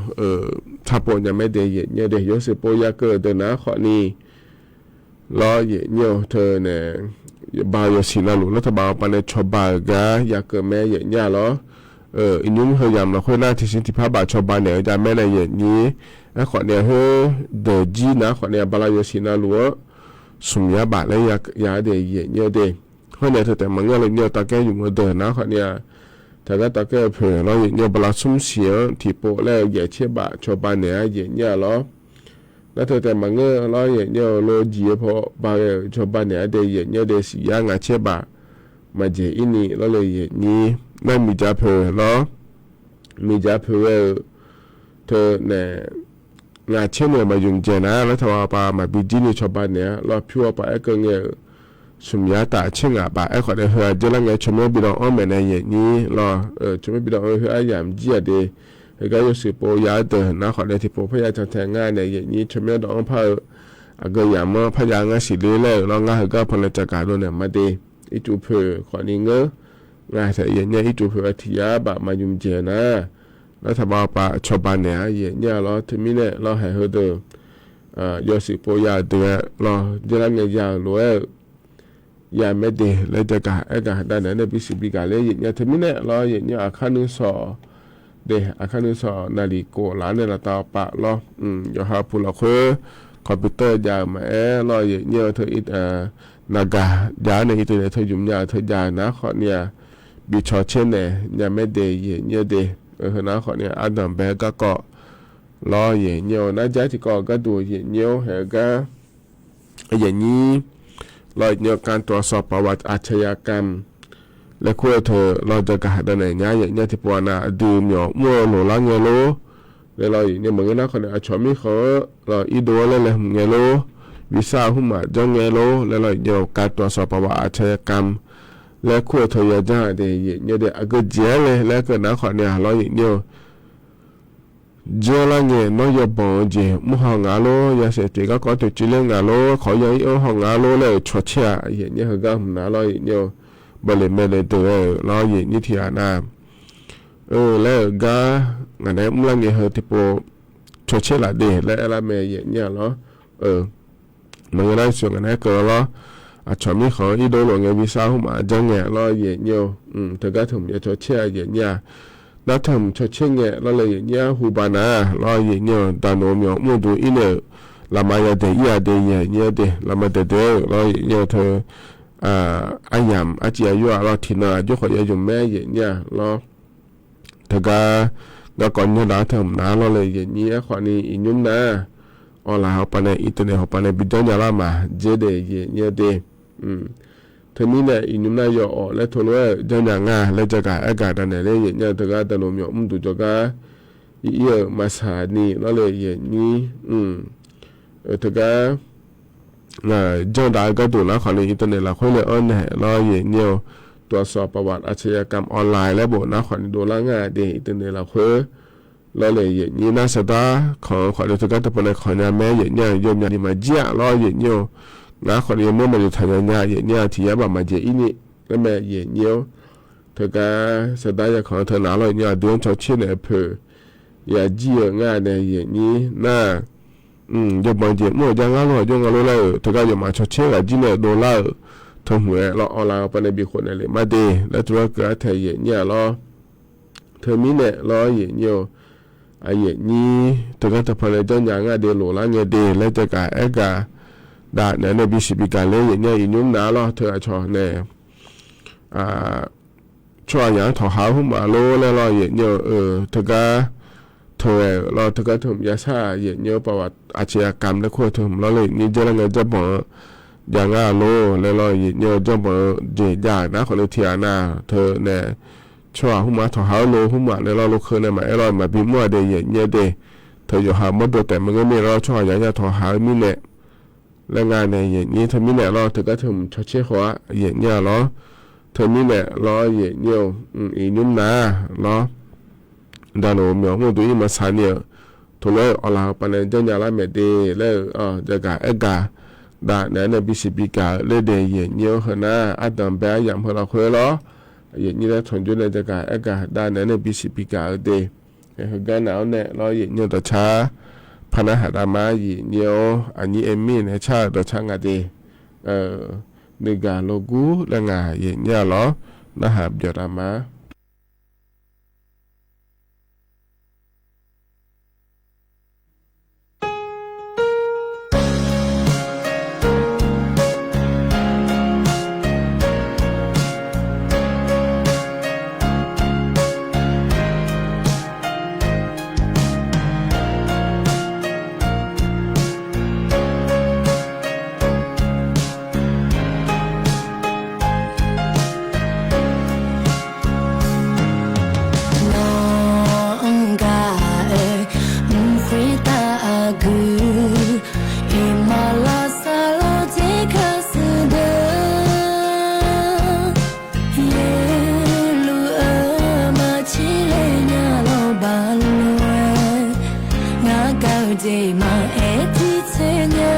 sharpov nya mae de yaeq nyir-eu de yawshuif pov yakeuv-euq deuq nar khawfni lawr yaeq nyir-eu teu nae ba yawsiq navluf lar taqbav pavnae cawba-euq gar yakeuv mae yaeq nyir-aq lawr. Iqnymr heu yamq lafkhoer nar tiqsiq tiqpar baf cawba naeq-eu jav mae nae yaeq nyir. Aerkhawfni-aq khoerdeuq jir nar khawfni-aq bala yawsiq navluf-anr smq yar baf laer ya-a de yaeq nyir-eu de. Khoer nae teu taef maqngeur le nyir-eu tavkaer yumq-eu deuq nar khawfni-aq taqgar tavkaer-eu poeq lawr yaeq nyir-eu bala smr siq-anr tiqpov laer-eu yaeq tser baf cawba naeq-a yaeq nyir-aq lawr. Nar teu taef maqngeur lawr yaeq nyir-eu lo jiq-eu paw ba ghae-euq cawba naeq-a de yaeq nyir-eu de siq yar ngaq tser baf maqjeq ir ni lawr le yaeq nyir. Nar miqjav poeq lawr miqjav poeq ghae-eu teu nae ngaq tser naeq maqyumq jaeq nar lar taqbav pav maqbi jir ni cawba naeq-a lawr pyur-awr pav aer keuv ngae-euq smq yar taf tser ngaq baf aerkhawf nae heu-aq dzeurlar ngae tsawrmyanr bi dawv-anr maeqnaeq yaeq nyir lawr. Tsawrmyanr bi dawv-anr heu aryamq jir-aq de. Heugar yawshuif pov ya-eu deuq nar khawf nae tiqpov parya cantae ngar nae yaeq nyir tsawrmyanr dawv-anr par-eu aqgeu yamq-anr parya ngar siq ler laer-euq lawr ngar heugar pawnae tsafgaq dov naeq ma de. Ircuf poeq khawfni ngeur. Ngaq taef yaeq nyir ircuf poeq-a tiq yar baf maqyumq jaeq nar lar taqbav pav cawba naeq-a yaeq nyir-aq lawr teumirnae lawr haeq heudeuq yawshuif pov ya-euq deuq-aer lawr dzeurlar ngae ya-euq lof-aer-eu ya mae de laer jagaq aergaq dav naeq-aer nae bisiq bigaq ler yaeq nyir-a teumirnae lawr yaeq nyir aqkar nuisawq de aqkar nuisawq naqliq khof laf-anr nae laftav pav lawr yawqha puq lafkhoer computer jav-euq maqaer lawr yaeq nyir-eu teu naqgaq jav-anr nae irteuq naeq teu yumq nya-euq teu jav-euq nar khawfni-aq bi caw caer naeq nya mae de yaeq nyir-eu de. Heu nar khawfni-aq ardanq bae-eu garkawv lawr yaeq nyir-eu nar jar tiqkawv gharduq yaeq nyir-awr haeq-eu gar yaeq nyir lawr yaeq nyir-eu การตรวจสอบประวัติอาชญากรรม laer kur-eu teu lawr jagaq dav naeq nya yaeq nyir tiqpov-aq nar aqdui myawq mr-eu loq lar ngae lor Laer lawr, aqyuif nyir maqngeur nar khawf nae aqcawq mirkhanq-anr lawr irdov-awr laer laeqhmq ngae lor, visa hmqmaq janr ngae lor laer lawr, aqyuif nyir-eu การตรวจสอบประวัติอาชญากรรม laer kur-eu teu ya janr-a de, aqyuif nyir de, aqgeu jeq-aer le laer keuv nar khawf nae-aq lawr, aqyuif nyir-eu, janrlar ngae nawr yawbanq-eu jeq mr haw nga lor, yashaef tiq garkawv toeqciv ler nga lor, kawq-awr ya ir-anr haw nga lor laer-euq cawtser-aq, aqyuif nyir heugar hmq nar lawr, aqyuif nyir-eu, bawleq maeqle deuq-aer-euq lawr, aqyuif nyir tiq ghaq nar-aq, laer-euq gar ngaq naeq-aer mrlar ngae heu tiqpov cawtser laf de laer aerlar mae, aqyuif nyir-a lawr. Maqngeur nar sheuq ngaq naeq-aer keuv lawr, aqcawq mirkhanq-anr irdov lof ngae visa hmqmaq janr ngae lawr, aqyuif nyir-eu, teugar teuhmq ya cawtser-a, aqyuif nyir-a, nar teuhmq cawtser ngae lawr laer, aqyuif nyir-a, huba nar lawr, aqyuif nyir-eu, daqnoq myawq mr duq ir naeq-euq lafma yadaeq ir-a de, aqyuif nyir-a de, lafma daeqdaeq-aer-euq lawr, aqyuif nyir-eu, teu aryamq arciv aqyur-a lawr, tiqnan aqjox khawf ya yamq mae, aqyuif nyir-a lawr. Teugar garkawv nyanr daq-anr teuhmq nar lawr laer, aqyuif nyir-aer khawf ni iqnymr nar-aq, awqlaf hawpaq nae, internet hawpaq nae bi janrnya lar maqjer de, aqyuif nyir-eu de. Teumirnae iqnymr nar yawawf laer teulof-aer-euq janrnya nga laer jagaq aergaq daq naeq ler, aqyuif nyir-eu, teugar daqnoq myawq mr duq jawrgar ir-ir-euq maqsaq ni lawr laer, aqyuif nyir, teugar janr daq-eu gharduq nar khawf ni internet lafkhoer le-anr naeq lawr, aqyuif nyir-eu, ตรวจสอบประวัติอาชญากรรมออนไลน์ laer bof nar khawf ni dovlar nga de, internet lafkhoer lawr laer, aqyuif nyir nar saqdar kanq-eu khawf ni teugar teupaw nae kanq nya mae, aqyuif nyir-a, yawmyaq ni maqjir-a lawr, aqyuif nyir-eu, ngaq-anr khawf ni yawmuir maqjeq taq nya nya, aqyuif nyir-a, tiq yar baf maqjeq ir ni laer mae, aqyuif nyir-or. Teugar saqdar yakanq-eu teu nar lawr, aqyuif nyir-a, aqdui-anr cawtser naeq poeq ya jir-eu ngar nae, aqyuif nyir nar-aq, yawbanq jeq mr-euq jar ngar lor, aqjox nga lor laer-euq teugar yawmaf cawtser ghaq jir nae dovlar-euq teu hmq-aer lawr, awqlaf hawpaq nae bikhof naeq lef mar de laer teulof-aer keuv-ar tae, aqyuif nyir-a lawr. Teumirnae lawr, aqyuif nyir-eu, aqyuif nyir teugar teupaw nae janrnya nga de, lof lar ngae de laer jagaq aergaq daq naeq-aer nae bisiq bigaq ler, aqyuif nyir-a, iqnymr nar lawr, teu aqcawq nae tsawrhaqzaq-anr tawqha-eu hmrmaf lor laer lawr, aqyuif nyir-eu, teugar teu-aer-euq lawr, teugar teu hmq yashar-aq, aqyuif nyir-eu, ประวัติอาชญากรรม laer kur-eu teu hmq lawr laer, aqyuif nyir janrlar ngae janrbanq-eu jav ngar lor laer lawr, aqyuif nyir-eu, janrbanq-eu jeq jav-euq nar khawf ni tiq ghaq nar teu nae tsawrhaq hmrmaf tawqha-eu lor, hmrmaf nae lawr, lor keuv nae maqaer lawr, maqbi mr-a de, aqyuif nyir-a de. Teu yawqha mawrdo taef maqngeur mir lawr, tsawrhaqzaq-anr ya tawqha-eu mirnae laer nga nae, aqyuif nyir teumirnae lawr, teugar teu hmq cawtser khawf-ar, aqyuif nyir-a lawr. Teumirnae lawr, aqyuif nyir-eu, iqnymr nar lawr, daqnoq myawq mr duq ir maqsaq ni-euq teulof-aer-euq awqlaf hawpaq nae janrnya lar mae de laer-euq jagaq aergaq daq naeq-aer nae bisiq bigaq-eu ler de, aqyuif nyir-eu, heu nar ardanq bae aryamq heu lafkhoer lawr, aqyuif nyir laer tanqjor nae jagaq aergaq daq naeq-aer nae bisiq bigaq-eu de. Heugar nav-anr nae lawr, aqyuif nyir-eu, dawqcar par narhaq dav ma, aqyuif nyir-or, aqnyir aer mir nae car-euq dawqcar nga de. Nuigaq logur laer nga, aqyuif nyir-a lawr, narhaq byawq dav ma. Nawq-anr gaq-aer mq khoertav aqgeu, iqmalavshav lawr dzer kar shuir deuq, yaerluf-eu maqcir laer nya lawr baq lof-aer, ngar gaq-eu jeq maqaer tirtser nya.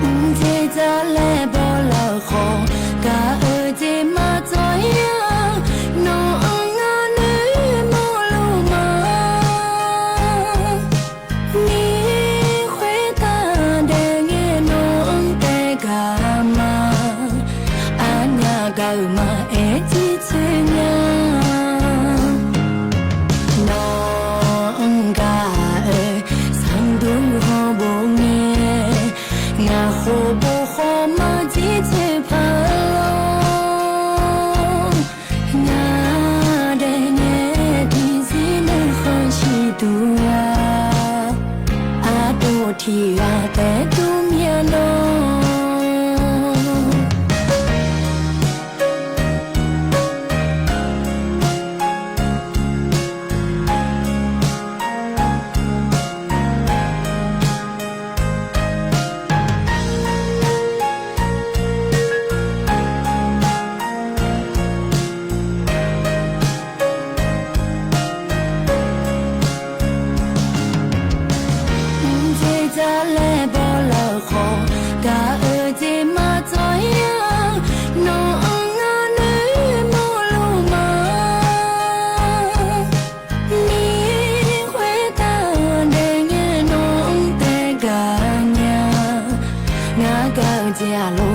Mqdzer dzar laer bawlar-eu khawf, gaq-eu jeq maqdzawr ir-a. Nawq-anr ngar noeqmawr luf ma. Mir khoertav daef ngae nawq-anr taef gaq ma. Aqnyaf gaq-euq maqaer tirtser nya. Nawq-anr gaq-aer sanqdur hawbof ngae, ngaq khof bof khawf maqjir tsoeqpaq lawr. Ngaq daef ngae tiqzir nuikhanr ciqduq-a, ardov tiq ghaq taef dur myav nawr.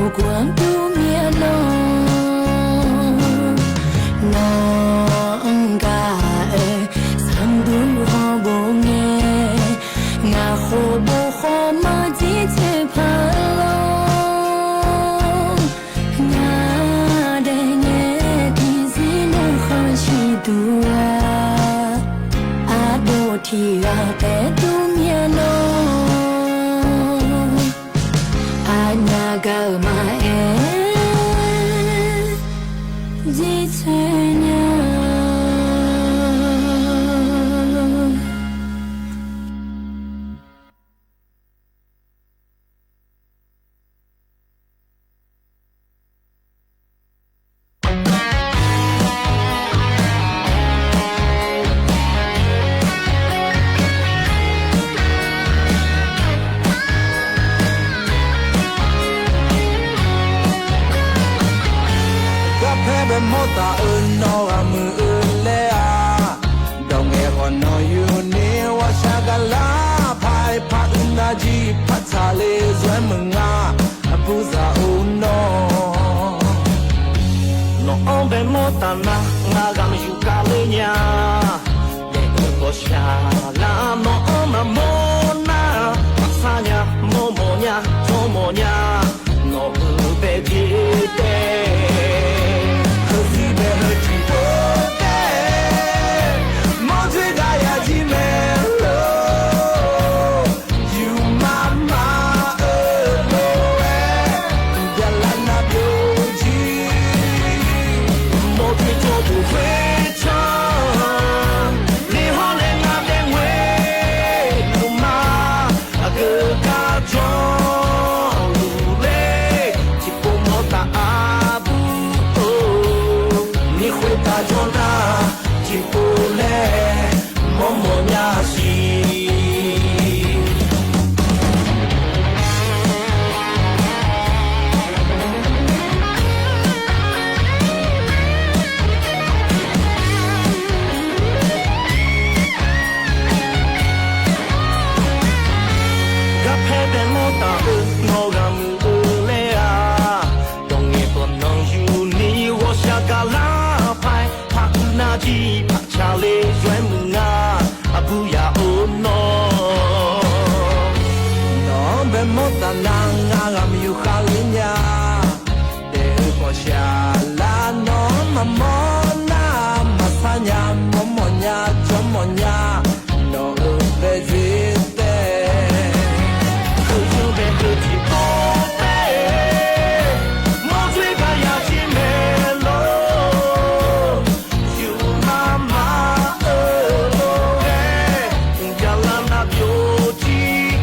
Guanqduq myavnawv, nawq-anr gaq-aer sanqduq hawbof ngae, ngaq khof bof khawf maqjir tsoeq paq lor. Ngaq daef ngae tiqzir narkhan shiqduq-a, aqdov tiq ghaq taef duq myavnawv. Aqnyaf gaq-euq maqaer, jir tsoeq nya. Garpaer bae mawr taf-eu nawr ghaq muiq-eu laer-aq, dawq ngaeq khawf nawq yuni ghawqshaq gaqlar paq-aer par uiqnav jir par tsaqle zaw-aer meuq nga, aqbur zaq-or nawr. Nawq-anr bae mawr taf nar ngar ghaq maqyuq kale nya. Daef-eu ghawqshaq lar nawq-anr maqmawr nar, maqsar nya, mawrmawf nya, jawrmawf nya, nawq-euq bae jeq taef. Heuzir bae heu tiq pov taef, mawrdzoer gaq yaq jir mae lor. Yufmaf maf-eu lof-aer, uqbya lar nar byovjir. Mawrdzoer jawrduq khoertsanr, lihawr nae ngar daef ngoe luf ma. Aqgeu gar jawrluf ler, tiqpov mawr taf aqbur-or, ni khoertav jawr nar, tiqpov laer mawrmawf nya siq. Garpaer bae mawr taf-eu nawr ghaq muiq-eu laer-aq, dawq ngaeq khawf nawq yuni ghawqshaq gaqlar paq-aer par uiqnav jir par tsaqle zaw-aer meuq nga, aqbur yaq-or nawr. Nawq-anr bae mawr taf nar ngar ghaq maqyuq khaler nya. Daef-eu ghawqshaq lar nawq-anr maqmawr nar, maqsar nya, mawrmawf nya, jawrmawf nya, nawq-euq bae jeq taef. Heuzir bae heu tiqpov taef, mawrdzoer gaq yaq jir mae lor. Yufmaf maf-eu lof-aer, uqbya lar nar byovjir.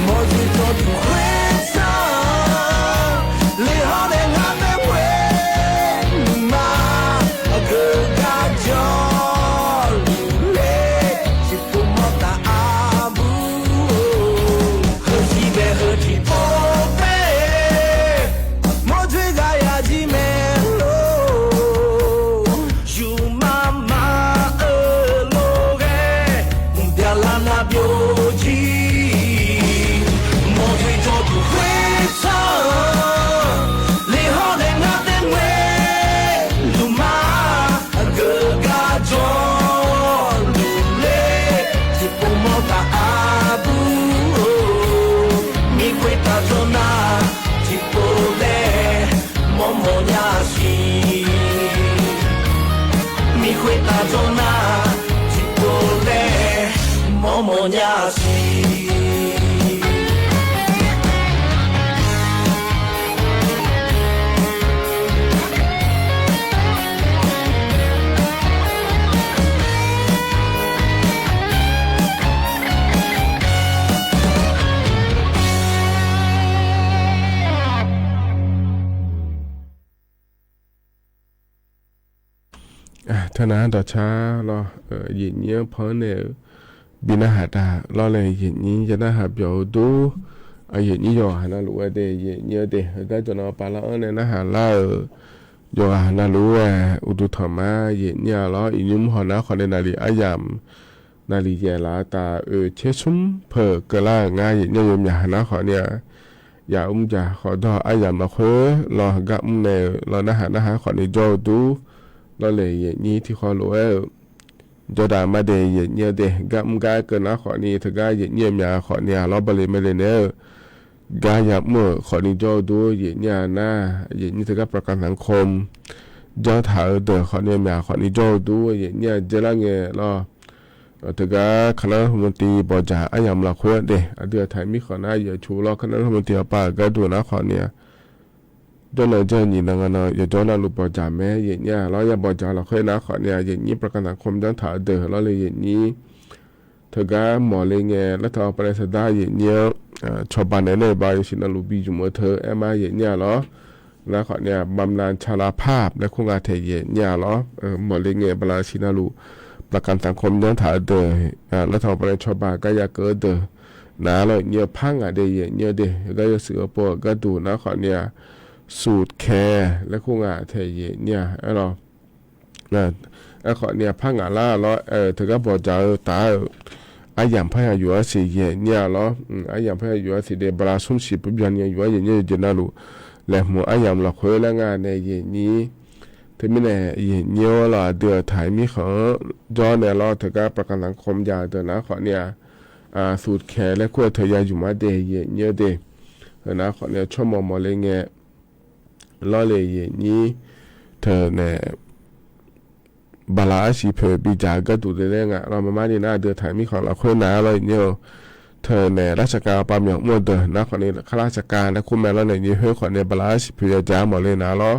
Mawrdzoer jawrduq khoertsanr, lihawr nae ngar daef ngoe luf ma. Aqgeu gar jawrluf ler, tiqpov mawr taf aqbur-or. Heuzir bae heu tiqpov taef, mawrdzoer gaq yaq jir mae lor. Yufmaf maf-eu lof-aer, uqbya lar nar byovjir. Mawrdzoer jawrduq khoertsanr, lihawr nae ngar daef ngoe luf ma. Aqgeu gar jawrluf ler, tiqpov mawr taf aqbur-or. Mir khoertav jawr nar, tiqpov laer mawrmawf nya siq. Mir khoertav jawr nar, tiqpov laer mawrmawf nya siq. Teunav dawqcar lawr, yaeqnyir-anr pan-anr nae-euq bi narhaq taq lawr laer yaeqnyir ya narhaq byawq-eu dur. Yaeqnyir yawqghaq navluf-aer de, yaeqnyir-eu de heugar jawq nan pavlar-anr nae narhaq lar-euq yawqghaq navluf-aer uqduq tanqma yaeqnyir-a lawr. Iqnymr hawq nar khawf nae naqliq aryamq naqliq yaeq laf-a taf oeq tser smr peuq keuvlar-euq ngar yaeqnyir yawmyaq haq nar khawf ni-a. yamr jaq khawf dawr aryamq lafkhoer lawr gar mr naeq-euq lawr narhaq narhaq-aer khawfni jawr-eu dur lawr le. Yaeqnyir tiqkhawv lof-aer-euq jawrdaq ma de. Yaeqnyir-eu de gar mr gar keuv nar khawfni teugar yaeqnyir-eu myaq khawfni-aq lawr bale mae le naeq-euq gar yamr-euq khawfni jawr-eu dur yaeqnyir-a nar, yaeqnyir teugar ประกันสังคม janrtaq-eu deuq khawfni myaq khawfni jawr-eu dur yaeqnyir-a dzaerlar ngae lawr. Teugar คณะรัฐมนตรี bawqjaq aryamq lafkhoer de aqdui aqtaq mirkhanq nar yaeqcu lawr คณะรัฐมนตรี awqpar-euq garduq nar khawfni-aq jawrnan janr nyiq nan nga nan yawqjawr navluf bawqjaq mae yaeqnyir-a lawr. Ya bawqjaq lafkhoer nar khawfni-aq yaeqnyir ประกันสังคม janrtaq-eu deuq lawr le yaeqnyir teugar mawqle ngae รัฐบาล saqdar yaeqnyir-anr cawba naeq nae ba yawsiq navluf bi zmq-eu teu aer ma yaeqnyir-a lawr. Nar khawfni-aq บำนาญชราภาพ laer kur nga taeq yaeqnyir-a lawr. Mawqle ngae bala siq navluf ประกันสังคม janrtaq-eu deuq รัฐบาล cawba gar yakeuv-eu deuq nar lawr yaeqnyir-eu par ngaq de yaeqnyir-eu de gar yawshuif-eu pov-euq garduq nar khawfni-aq สูตรแคร์ laer kur nga taeq yaeqnyir-a aer lawr. Aerkhawfni-aq par ngaq lar lawr-eu teugar bawqjaq-eu taf-eu aryamq parya yuf-aer siq yaeqnyir-a lawr. Aryamq parya yuf-aer siq de bala smr siq pubyan nya yuf-aer yaeqnyir-eu jeq navluf laeqhmq aryamq lafkhoer laer nga nae yaeqnyir. Teumirnae yaeqnyir-awr lawr aqdui aqtaq mirkhanq-anr jawr nae lawr teugar ประกันสังคม jav-eu deuq nar khawfni-aq สูตรแคร์ laer kur-eu teu ya zmq-ar de yaeqnyir-eu de. Heu nar khawfni-aq tsawrmawq mawqle ngae lawr le yaeqnyir teu nae bala arsiq poeq bidzaq-eu garduq le laer nga lawr. Maqmar ni nar aqdui aqtaq mirkhanq lafkhoer nar lawr yaeqnyir-eu teu nae ราชการ pav myawq mr-eu deuq nar khawfni ข้าราชการ laer kur mae lawr nae yaeqnyir khoer khawfni bala arsiq poeq yadzaq mawqle nar lawr.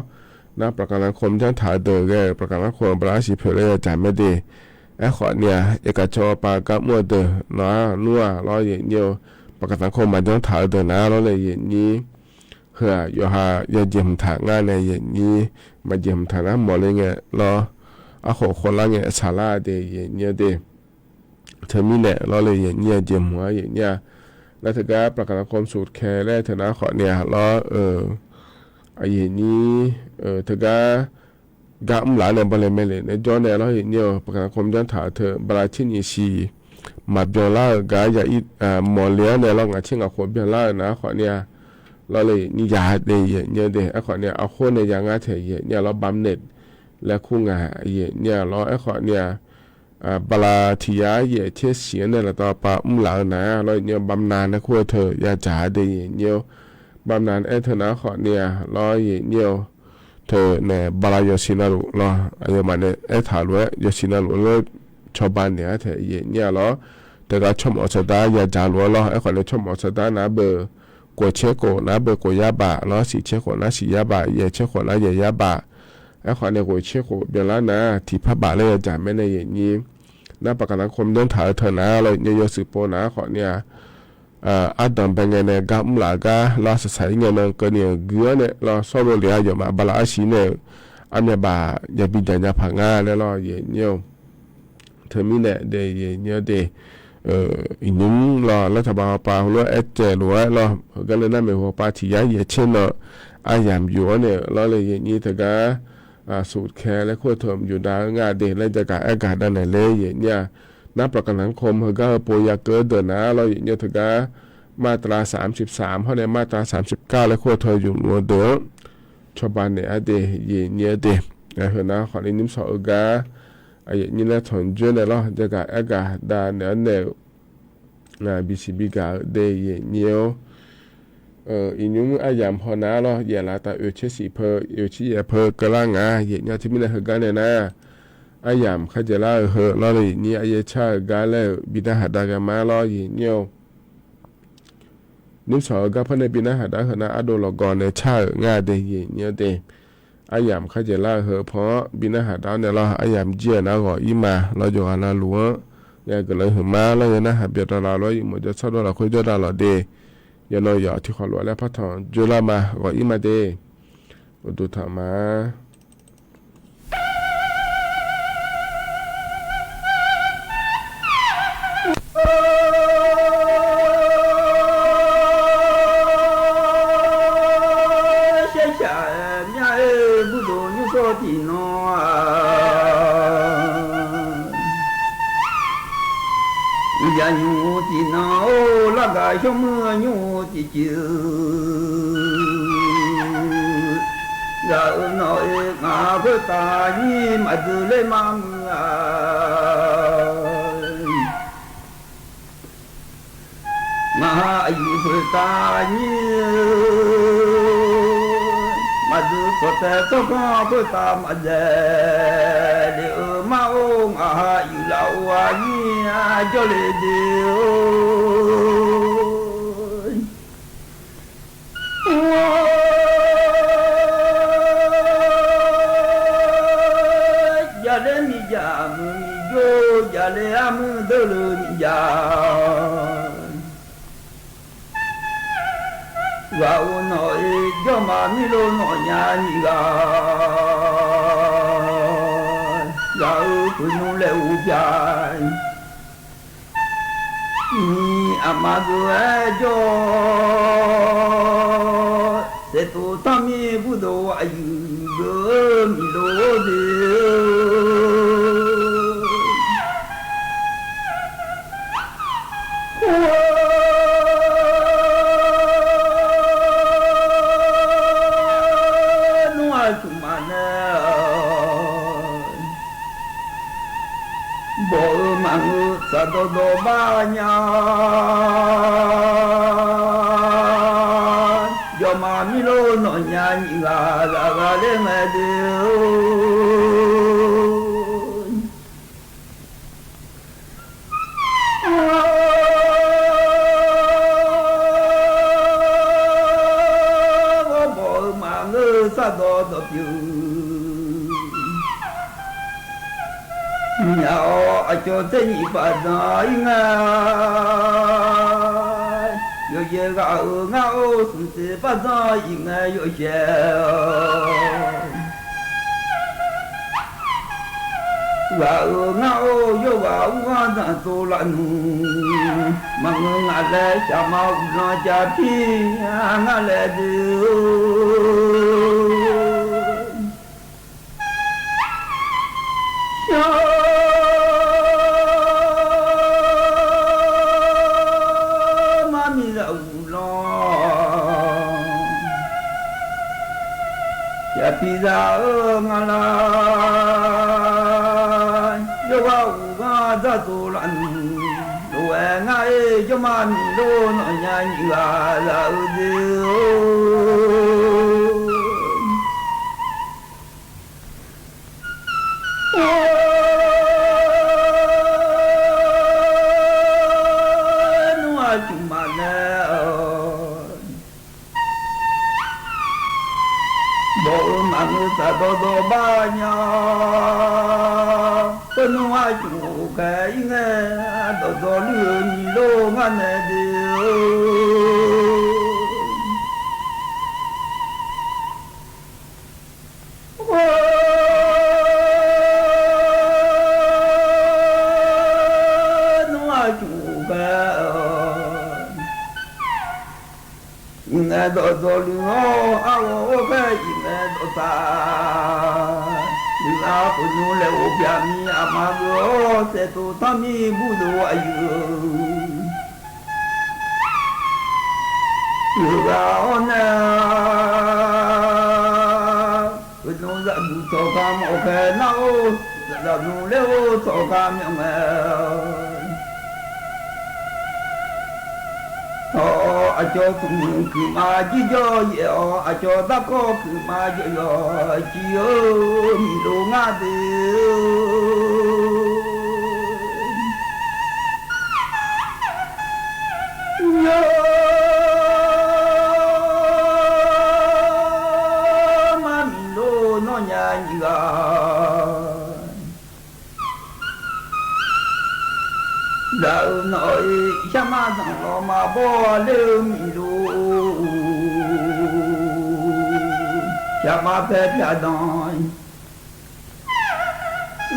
Nar ประกันสังคม janrtaq-eu deuq ghae-euq ประกันสังคม bala arsiq poeq laer yadzaq mae de. Aerkhawfni-aq เอกชน pav gar mr-eu deuq nawq-ar nmr-aq lawr yaeqnyir-eu ประกันสังคม maqjanr taq-eu deuq nar lawr le yaeqnyir. Heu-aq yawqha yajeq hmq taq ngar nae yaeqnyir maqjeq hmq taq nar mawqle ngae lawr. Arkhof khof lar ngae saqlar de yaeqnyir-eu de. Teumirnae lawr le yaeqnyir-a jeq hmq-ar yaeqnyir-a. Nar teugar ประกันสังคม สูตรแคร์ laer teu nar khawfni-aq lawr-eu yaeqnyir-eu teugar gar mrlaf-anr nae bawle mae le nae jawr nae lawr yaeqnyir-eu ประกันสังคม janrtaq-eu teu bala tser nyiq siq maqbyan lar-euq gar ya ir mawqle-anr nae lawr ngaq tser ngaq khof byanlar-euq nar khawfni-aq lawr le yaeqnyir ya de yaeqnyir-eu de. Aerkhawfni-aq arkhawr nae ya ngar taeq yaeqnyir-a lawr บำเหน็จ laer kur nga yaeqnyir-a lawr. Aerkhawfni-aq bala tiq yar yaeq tser siq-anr nae laftav pav mrlaf-eu nar lawr yaeqnyir-eu บำนาญ laer kur-eu teu yadzaq-ar de yaeqnyir-eu. บำนาญ aer teu nar khawfni-aq lawr yaeqnyir-eu teu nae bala yawsiq navluf lawr aqyawfmaf nae aertaq lof-aer yawsiq navluf lawr cawba naeq-ar taeq yaeqnyir-a lawr. Teugar tsawrmawf saqdar yadzaq lof-aer lawr. Aerkhawfni tsawrmawf saqdar nar beu kof tser khof nar beu kof yar baf lawr, siq tser khof nar siq yar baf, yaeq tser khof nar yaeq yar baf. Aerkhawfni ghoeq tser khof byanlar nar tiq par baf laer yadzaq mae nae yaeqnyir. Nar ประกันสังคม janr taq-eu teu nar lawr yaeqnyir-eu yawshuif pov nar khawfni-aq ardanq bae ngae nae gar mrlaf-eu gar lawr saqsaq-ir ngae nan keuvni-euq gui-anr nae lawr sawr lo le aqyawfmaf bala arsiq nae-euq armyav baf yabi jaq nya paq ngar laer lawr yaeqnyir-eu. Teumirnae de yaeqnyir-eu de iqnymr lawr รัฐบาล hawpav heulof-aer aertsaev lof-aer lawr heugar le nar maeqhu hawpav tiq yar yaeq tser nan aryamq yuf-anr nae-euq lawr le yaeqnyir teugar สูตรแคร์ laer kur-eu teu mqyuf dav-eu nga de laer jagaq aer gaq dav naeq le yaeqnyir-a. Nar ประกันสังคม heugar heupov yakeuv-eu deuq nar lawr yaeqnyir-eu teugar มาตราสามสิบสาม hawr nae มาตราสามสิบเก้า laer kur-eu teu yufluf-eu deuq-anr cawba naeq-ar de yaeqnyir-eu de. Heu nar khawfni nymr sawq-eu gar yaeqnyir laer tanqjoer nae lawr jagaq aer gaq dav naeq-ar nae-euq bisiq bigaq-eu de yaeqnyir-or. Iqnymr aryamq haw nar lawr yaeqlaf taf oeq tser siq peu oeq tser yaeq peu keuvlar nga yaeqnyir-a. Teumirnae heugar nae nar aryamq kharjaeq lar-eu heu lawr le yaeqnyir aryaer car-eu gar laer-euq bi narhaq dav ghae ma lawr yaeqnyir-or. Nymr sawq-eu gar par nae bi narhaq dav-ar heu nar ardov lawqgawv nae car-euq nga de yaeqnyir-eu de. Aryamq kharjaeq lar-eu heu paw-anr bi narhaq dav-ar nae lawr aryamq jir-euq nar ghawq-ir ma lawr yawqghaq navluf-anr ghae guiqlanq huiqma lawr yaw narhaq byaqdawq laf lof-aer yawmuiq jawrshawr dawr lafkhoer jawrdav lawq de. Yawqnan yawq tiqkhawf lof-aer laer partanq joerlar ma ghawq-ir ma de. Uqduq tanq ma. Shaershaq mya-aer, murdoq nymrsawr tiqnan-aq, Uqjaq nymr tiqnan-or, largaq shawr muir nymr tiqciv-eu, ghaq-euq nawq-iq ngaq khoertav nyir maqdui ler mar muiq-a. Ngaq-euq aqyuif khoertav nyir-eu, maqdui kawqtae tsawrganr khoertav maqdaef le-eu mar-or, ngaq-euq aqyuif lafov-a nyir-a jawrle de-or. Jaqlaer miqjaq muiq miqjor, jaqlaer armuir deurluf miqjaq. Ghaq-euq nawq-iq jawrma mirlor nawq nya nyiq ghaq, ghaq-euq puqnmr laer uvpya. Nyiq aqma geuv-aer jawr, saeqtov tanrmir burdov aqyuif geuv-eu miqlor de-eu. Nmr aqcmq maqnaeq-awq. Bawq-eu maqngeur saqdawqdawq bar nya. Jawrma mirlor nawq nya nyiq ghaq ghaq ghaq laer ngae de-or. Ghawrbawq-eu maqngeur sardawq dawq pyeuf. Myaq-awr aqcawq tser nyiq paf danq-ir ngae, yawqyaer ghaq-euq ngar-or, smq tser paf danq-ir ngae yawshaef-awq. Ghaq-euq ngar-or, yawrghaq ur ghanr danq tsov laf nmr. Maqngeur ngaq laer shaqma uqlanq jav pir ngar laer de-or. Shar mar miqzaq uqlanq jav pir zaq-eu ngar lar. Yawrghaq uq ghanr dzar tsov laf nmr. Lof-aer ngar-ir jawrma miqlor nawq nya nyiq ghaq zaq-eu de-or. Nmr aqcmq maqnaeq-awq. Bawq-eu maqngeur saqdawqdawq bar nya. Khoer nmr aqcmq ghof khaeq-ir ngae, dawqdawq luir-eu nyiq lor ngar nae de-or. Khoer nmr aqcmq ghof khaeq-awq. Iqnaeq dawqdawq luir-awr, arghawq-or khaer iqnaeq dawqtaq. Luiqlar khofnmr laeqghof pyaq mir aqma geur-awr, saeqtov tanrmir burdov aqyuif-eu, luiqlar-awr nae, khofnmr zaqguq tsawq ka mawf khaer nar-or, zaqguq laer-or tsawq ka myawf ngae-awq. Tawq-awr aqcawq tmq kuiqma jirjawr yaef-awr, aqcawq darkawr kuiqma yawqyawq jir-eu miqlor ngar de-eu. Yawr mar miqlor nawr nya nyiq ghaq. Daq-eu nawq-iq shar mar danq lawq maqbawr ler-eu miqlor, shar mar paer pyaq danq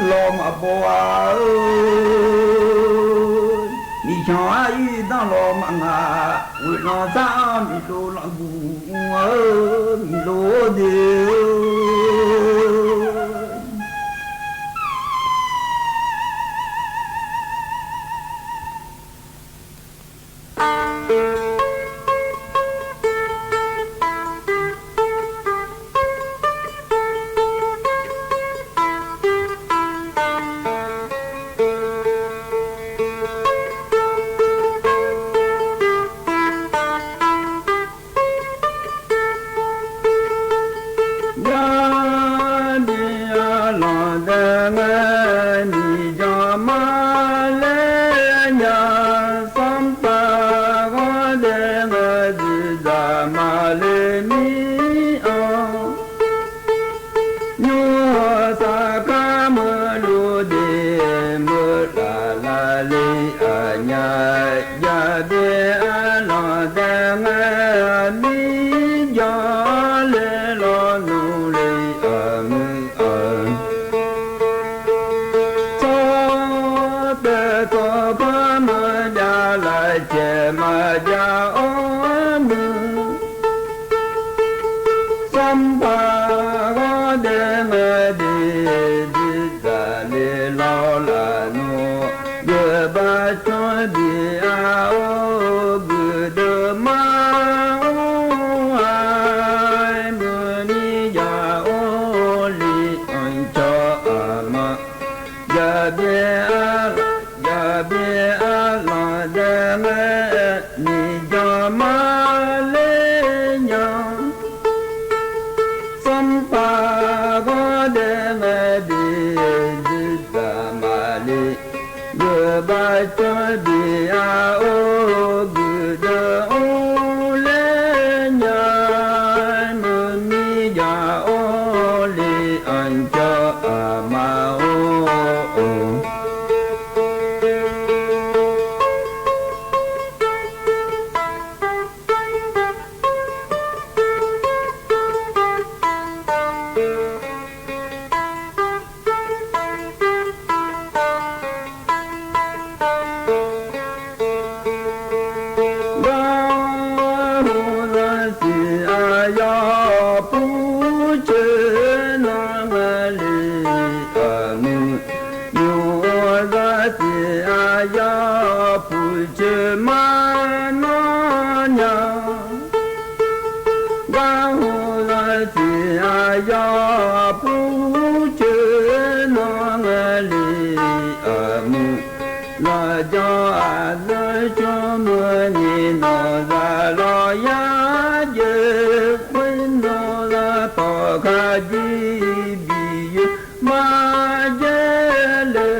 lawq maqbawr-a-eu, miqcan ar ir danr lawq maqngaq, ghoeqlanq sar-anr miqlor lanqguq mr-eu miqlor de-eu. Jaqbyaer arlanq dae ngar, mirjawr le lawnmr le aqmuiq-aq. Tsawrtaev tsawrpar maqjav, lafcaeq maqjav-awr muiq. Sanrpaq ghawrdae ngae de, duidzaq le lawr laf nawr, geufbav canr bif-a or, guiqdeuq mar or-a, muiq mir jav or le, anqcawq aqma. Jaqbyaer arlanq, jaqbyaer arlanq dae ngae, miqjawq mar ler nya. Sanrpaq ghawrdae ngae de, duidzaq maqle, geufbav canr bif-a or, guiqdeuq or ler nya, muiq mir jav or le, anqcawq aqma or. Garhu zaqsiq aqyawf purcoeq nan ngar le, aqmuiq. Nymq-mr zaqsiq aqyawf purcoeq mar nawr nya. Garhu zaqsiq aqyawf purcoeq nan ngar le, aqmuiq. Lafjawr aqzanr cawrmuiq ni, nawq zaq lawq yar jeuq khoer, nawq zaq tawq kharjir bi yoe maqjaer le.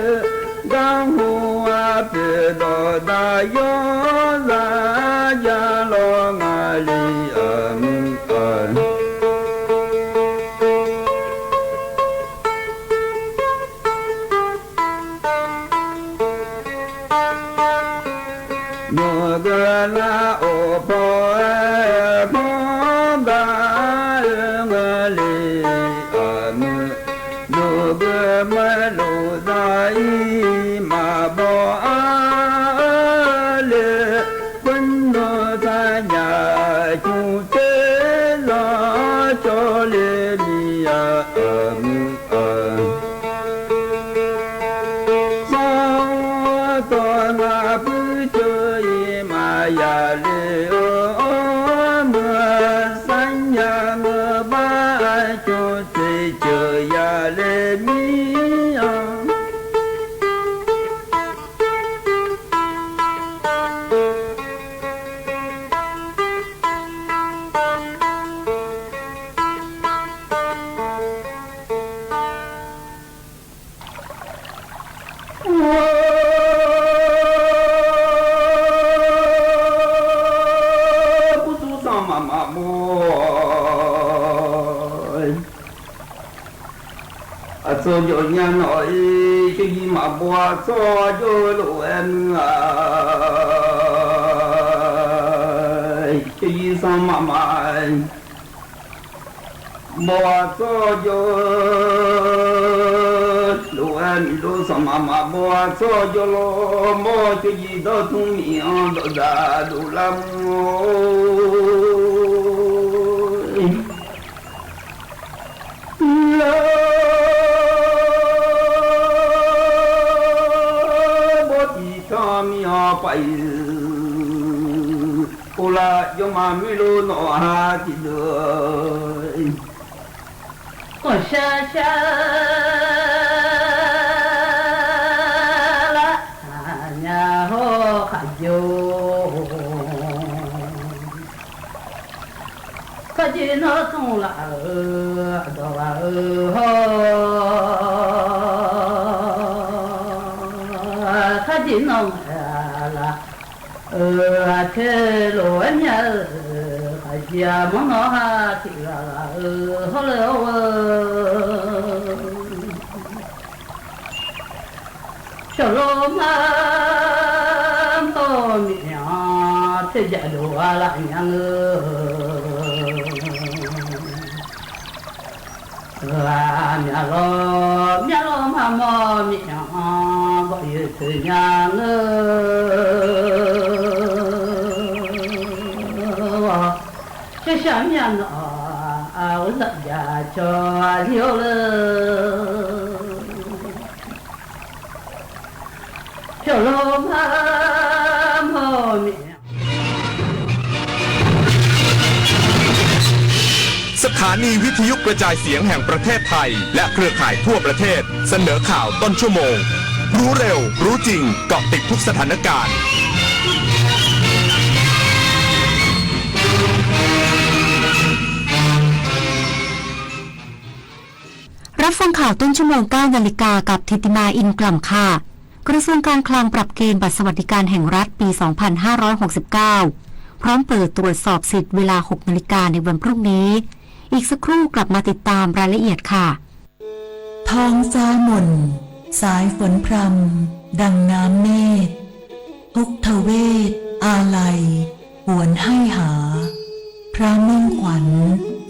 Garhu arpoeq dawqdaq yawr zaq jav lawr ngar le, aqmuiq-aq. Nawqgeuq lar of paw-aer khanr gaq-eu ngar le, aqmuiq. Nawqgeuq maerlof zaq-ir maqbaw-ar le, khoernav taqnyaf cmq tser zaq cawv le mir-a, aqmuiq-aq. Sawr tawv ngar puircoeq-ir maqya le-eu, meuq sarnya ngeur bar cmq tser ceuq ya le mir-a. Kurtuf sanqmaf maqbaw. Aqcawq jawr nya nawq-ir, caerzir maqbaw aqcawq jawr-eu lof-aer muiq-a. Caerzir sanqmaf maf baw aqcawq jawr-eu lof-aer muiq lor, sanqmaf maf baw aqcawq jawr lor, mawr caerzir dawr tmr miq-anr dawqdaq dovlar mr-or. Bawrtiq tanr mir-anr paq-iq, uvlar jawrma muir lor nawq-a tiqdeuq-a. Khanqshar shar lar nya hawr khaqjox. Kharjeq nawr tmr laf-euq aqdawq ghaq-eu hawr. Kharjeq nawr ngaeq laf-euq aqcae lof-aer nya-eu khaqjeq aqmanr nawr ha tiq ghaq ghaq-eu hawr le-awr-eu. Shawqlo mar mawr Miqyaer, tseujaq dov-a laf nya ngeur. Ghaq myavlawr myavlawr maqmawr, Miqyaer-anr baoq yoeq tsoeq nya ngeur. Shaqshaq myavnawv-aq, aqzaq jacawq aqli-awr leu. Pyawqlawr maqmawr, Miqyaer. สถานีวิทยุกระจายเสียงแห่งประเทศไทย และเครือข่ายทั่วประเทศ เสนอข่าวต้นชั่วโมง รู้เร็ว รู้จริง เกาะติดทุกสถานการณ์ รับฟังข่าวต้นชั่วโมง เก้านาฬิกา กับธิติมา อินกล่ำค่ะ กระทรวงการคลังปรับเกณฑ์บัตรสวัสดิการแห่งรัฐปี สองพันห้าร้อยหกสิบเก้า พร้อมเปิดตรวจสอบสิทธิ์เวลา หกนาฬิกาในวันพรุ่งนี้ อีกสักครู่กลับมาติดตามรายละเอียดค่ะ ท้องฟ้ามน สายฝนพรำ ดังน้ำเมฆ ทุกทเวศอาลัย หวนให้หา พระมิ่งขวัญ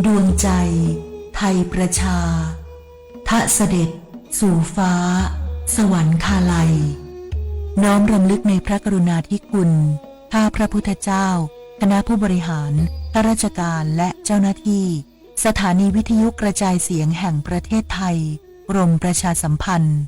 ดวงใจ ไทยประชา ทะเสด็จ สู่ฟ้า สวรรคาลัย น้อมรำลึกในพระกรุณาธิคุณ ข้าพระพุทธเจ้า คณะผู้บริหาร ข้าราชการ และเจ้าหน้าที่ สถานีวิทยุกระจายเสียงแห่งประเทศไทย กรมประชาสัมพันธ์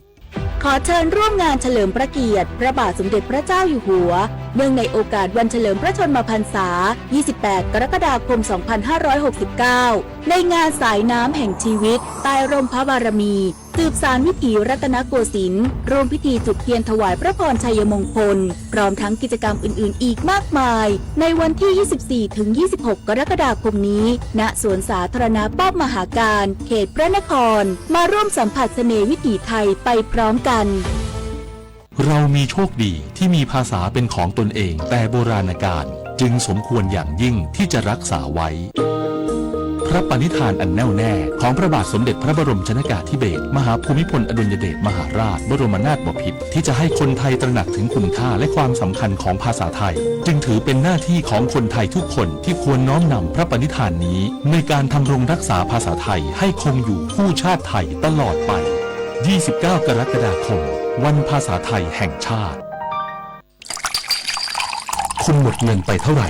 ขอเชิญร่วมงานเฉลิมพระเกียรติพระบาทสมเด็จพระเจ้าอยู่หัว เนื่องในโอกาสวันเฉลิมพระชนมพรรษา ยี่สิบแปด กรกฎาคม สองพันห้าร้อยหกสิบเก้า ในงานสายน้ำแห่งชีวิต ใต้ร่มพระบารมี สืบสานวิถีรัตนโกสินทร์ ร่วมพิธีจุดเทียนถวายพระพรชัยมงคล พร้อมทั้งกิจกรรมอื่นๆ อีกมากมาย ในวันที่ ยี่สิบสี่ถึงยี่สิบหก กรกฎาคมนี้ ณ สวนสาธารณะป้อมมหาการ เขตพระนคร มาร่วมสัมผัสเสน่ห์วิถีไทยไปพร้อมกัน เรามีโชคดีที่มีภาษาเป็นของตนเองแต่โบราณกาล จึงสมควรอย่างยิ่งที่จะรักษาไว้ พระปณิธานอันแน่วแน่ของพระบาทสมเด็จพระบรมชนกาธิเบศรมหาภูมิพลอดุลยเดชมหาราชบรมนาถบพิตร ที่จะให้คนไทยตระหนักถึงคุณค่าและความสำคัญของภาษาไทย จึงถือเป็นหน้าที่ของคนไทยทุกคนที่ควรน้อมนำพระปณิธานนี้ ในการทำรงรักษาภาษาไทยให้คงอยู่คู่ชาติไทยตลอดไป ยี่สิบเก้า กรกฎาคม วันภาษาไทยแห่งชาติ คุณหมดเงินไปเท่าไหร่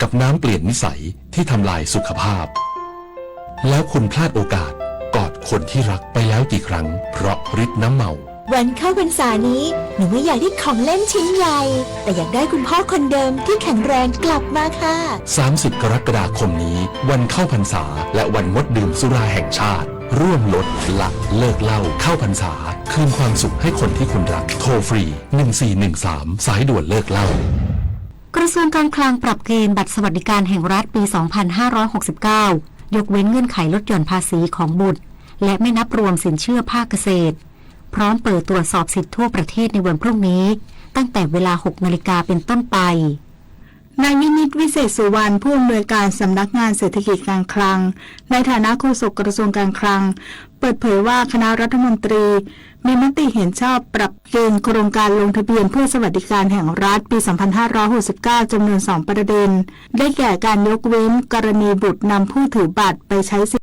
กับน้ำเปลี่ยนนิสัยที่ทำลายสุขภาพ แล้วคุณพลาดโอกาสกอดคนที่รักไปแล้วกี่ครั้ง เพราะฤทธิ์น้ำเมา วันเข้าพรรษานี้ หนูไม่อยากได้ของเล่นชิ้นใหญ่ แต่อยากได้คุณพ่อคนเดิมที่แข็งแรงกลับมาค่ะ สามสิบ กรกฎาคมนี้ วันเข้าพรรษา และวันงดดื่มสุราแห่งชาติ ร่วมลดละเลิกเหล้า เข้าพรรษา คืนความสุขให้คนที่คุณรัก โทรฟรี หนึ่งสี่หนึ่งสาม สายด่วนเลิกเหล้า กระทรวงการคลังปรับเกณฑ์บัตรสวัสดิการแห่งรัฐปี สองพันห้าร้อยหกสิบเก้า ยกเว้นเงื่อนไขลดหย่อนภาษีของบุตร และไม่นับรวมสินเชื่อภาคเกษตร พร้อมเปิดตรวจสอบสิทธิ์ทั่วประเทศในวันพรุ่งนี้ ตั้งแต่เวลา หกนาฬิกา เป็นต้นไป นายวินิจ วิเศษสุวรรณ ผู้อำนวยการสำนักงานเศรษฐกิจการคลัง ในฐานะโฆษกกระทรวงการคลัง เปิดเผยว่าคณะรัฐมนตรีมีมติเห็นชอบปรับเกณฑ์โครงการลงทะเบียนเพื่อสวัสดิการแห่งรัฐปี สองพันห้าร้อยหกสิบเก้า จำนวน สอง ประเด็น ได้แก่การยกเว้นกรณีบุตรนำผู้ถือบัตรไปใช้สิทธิ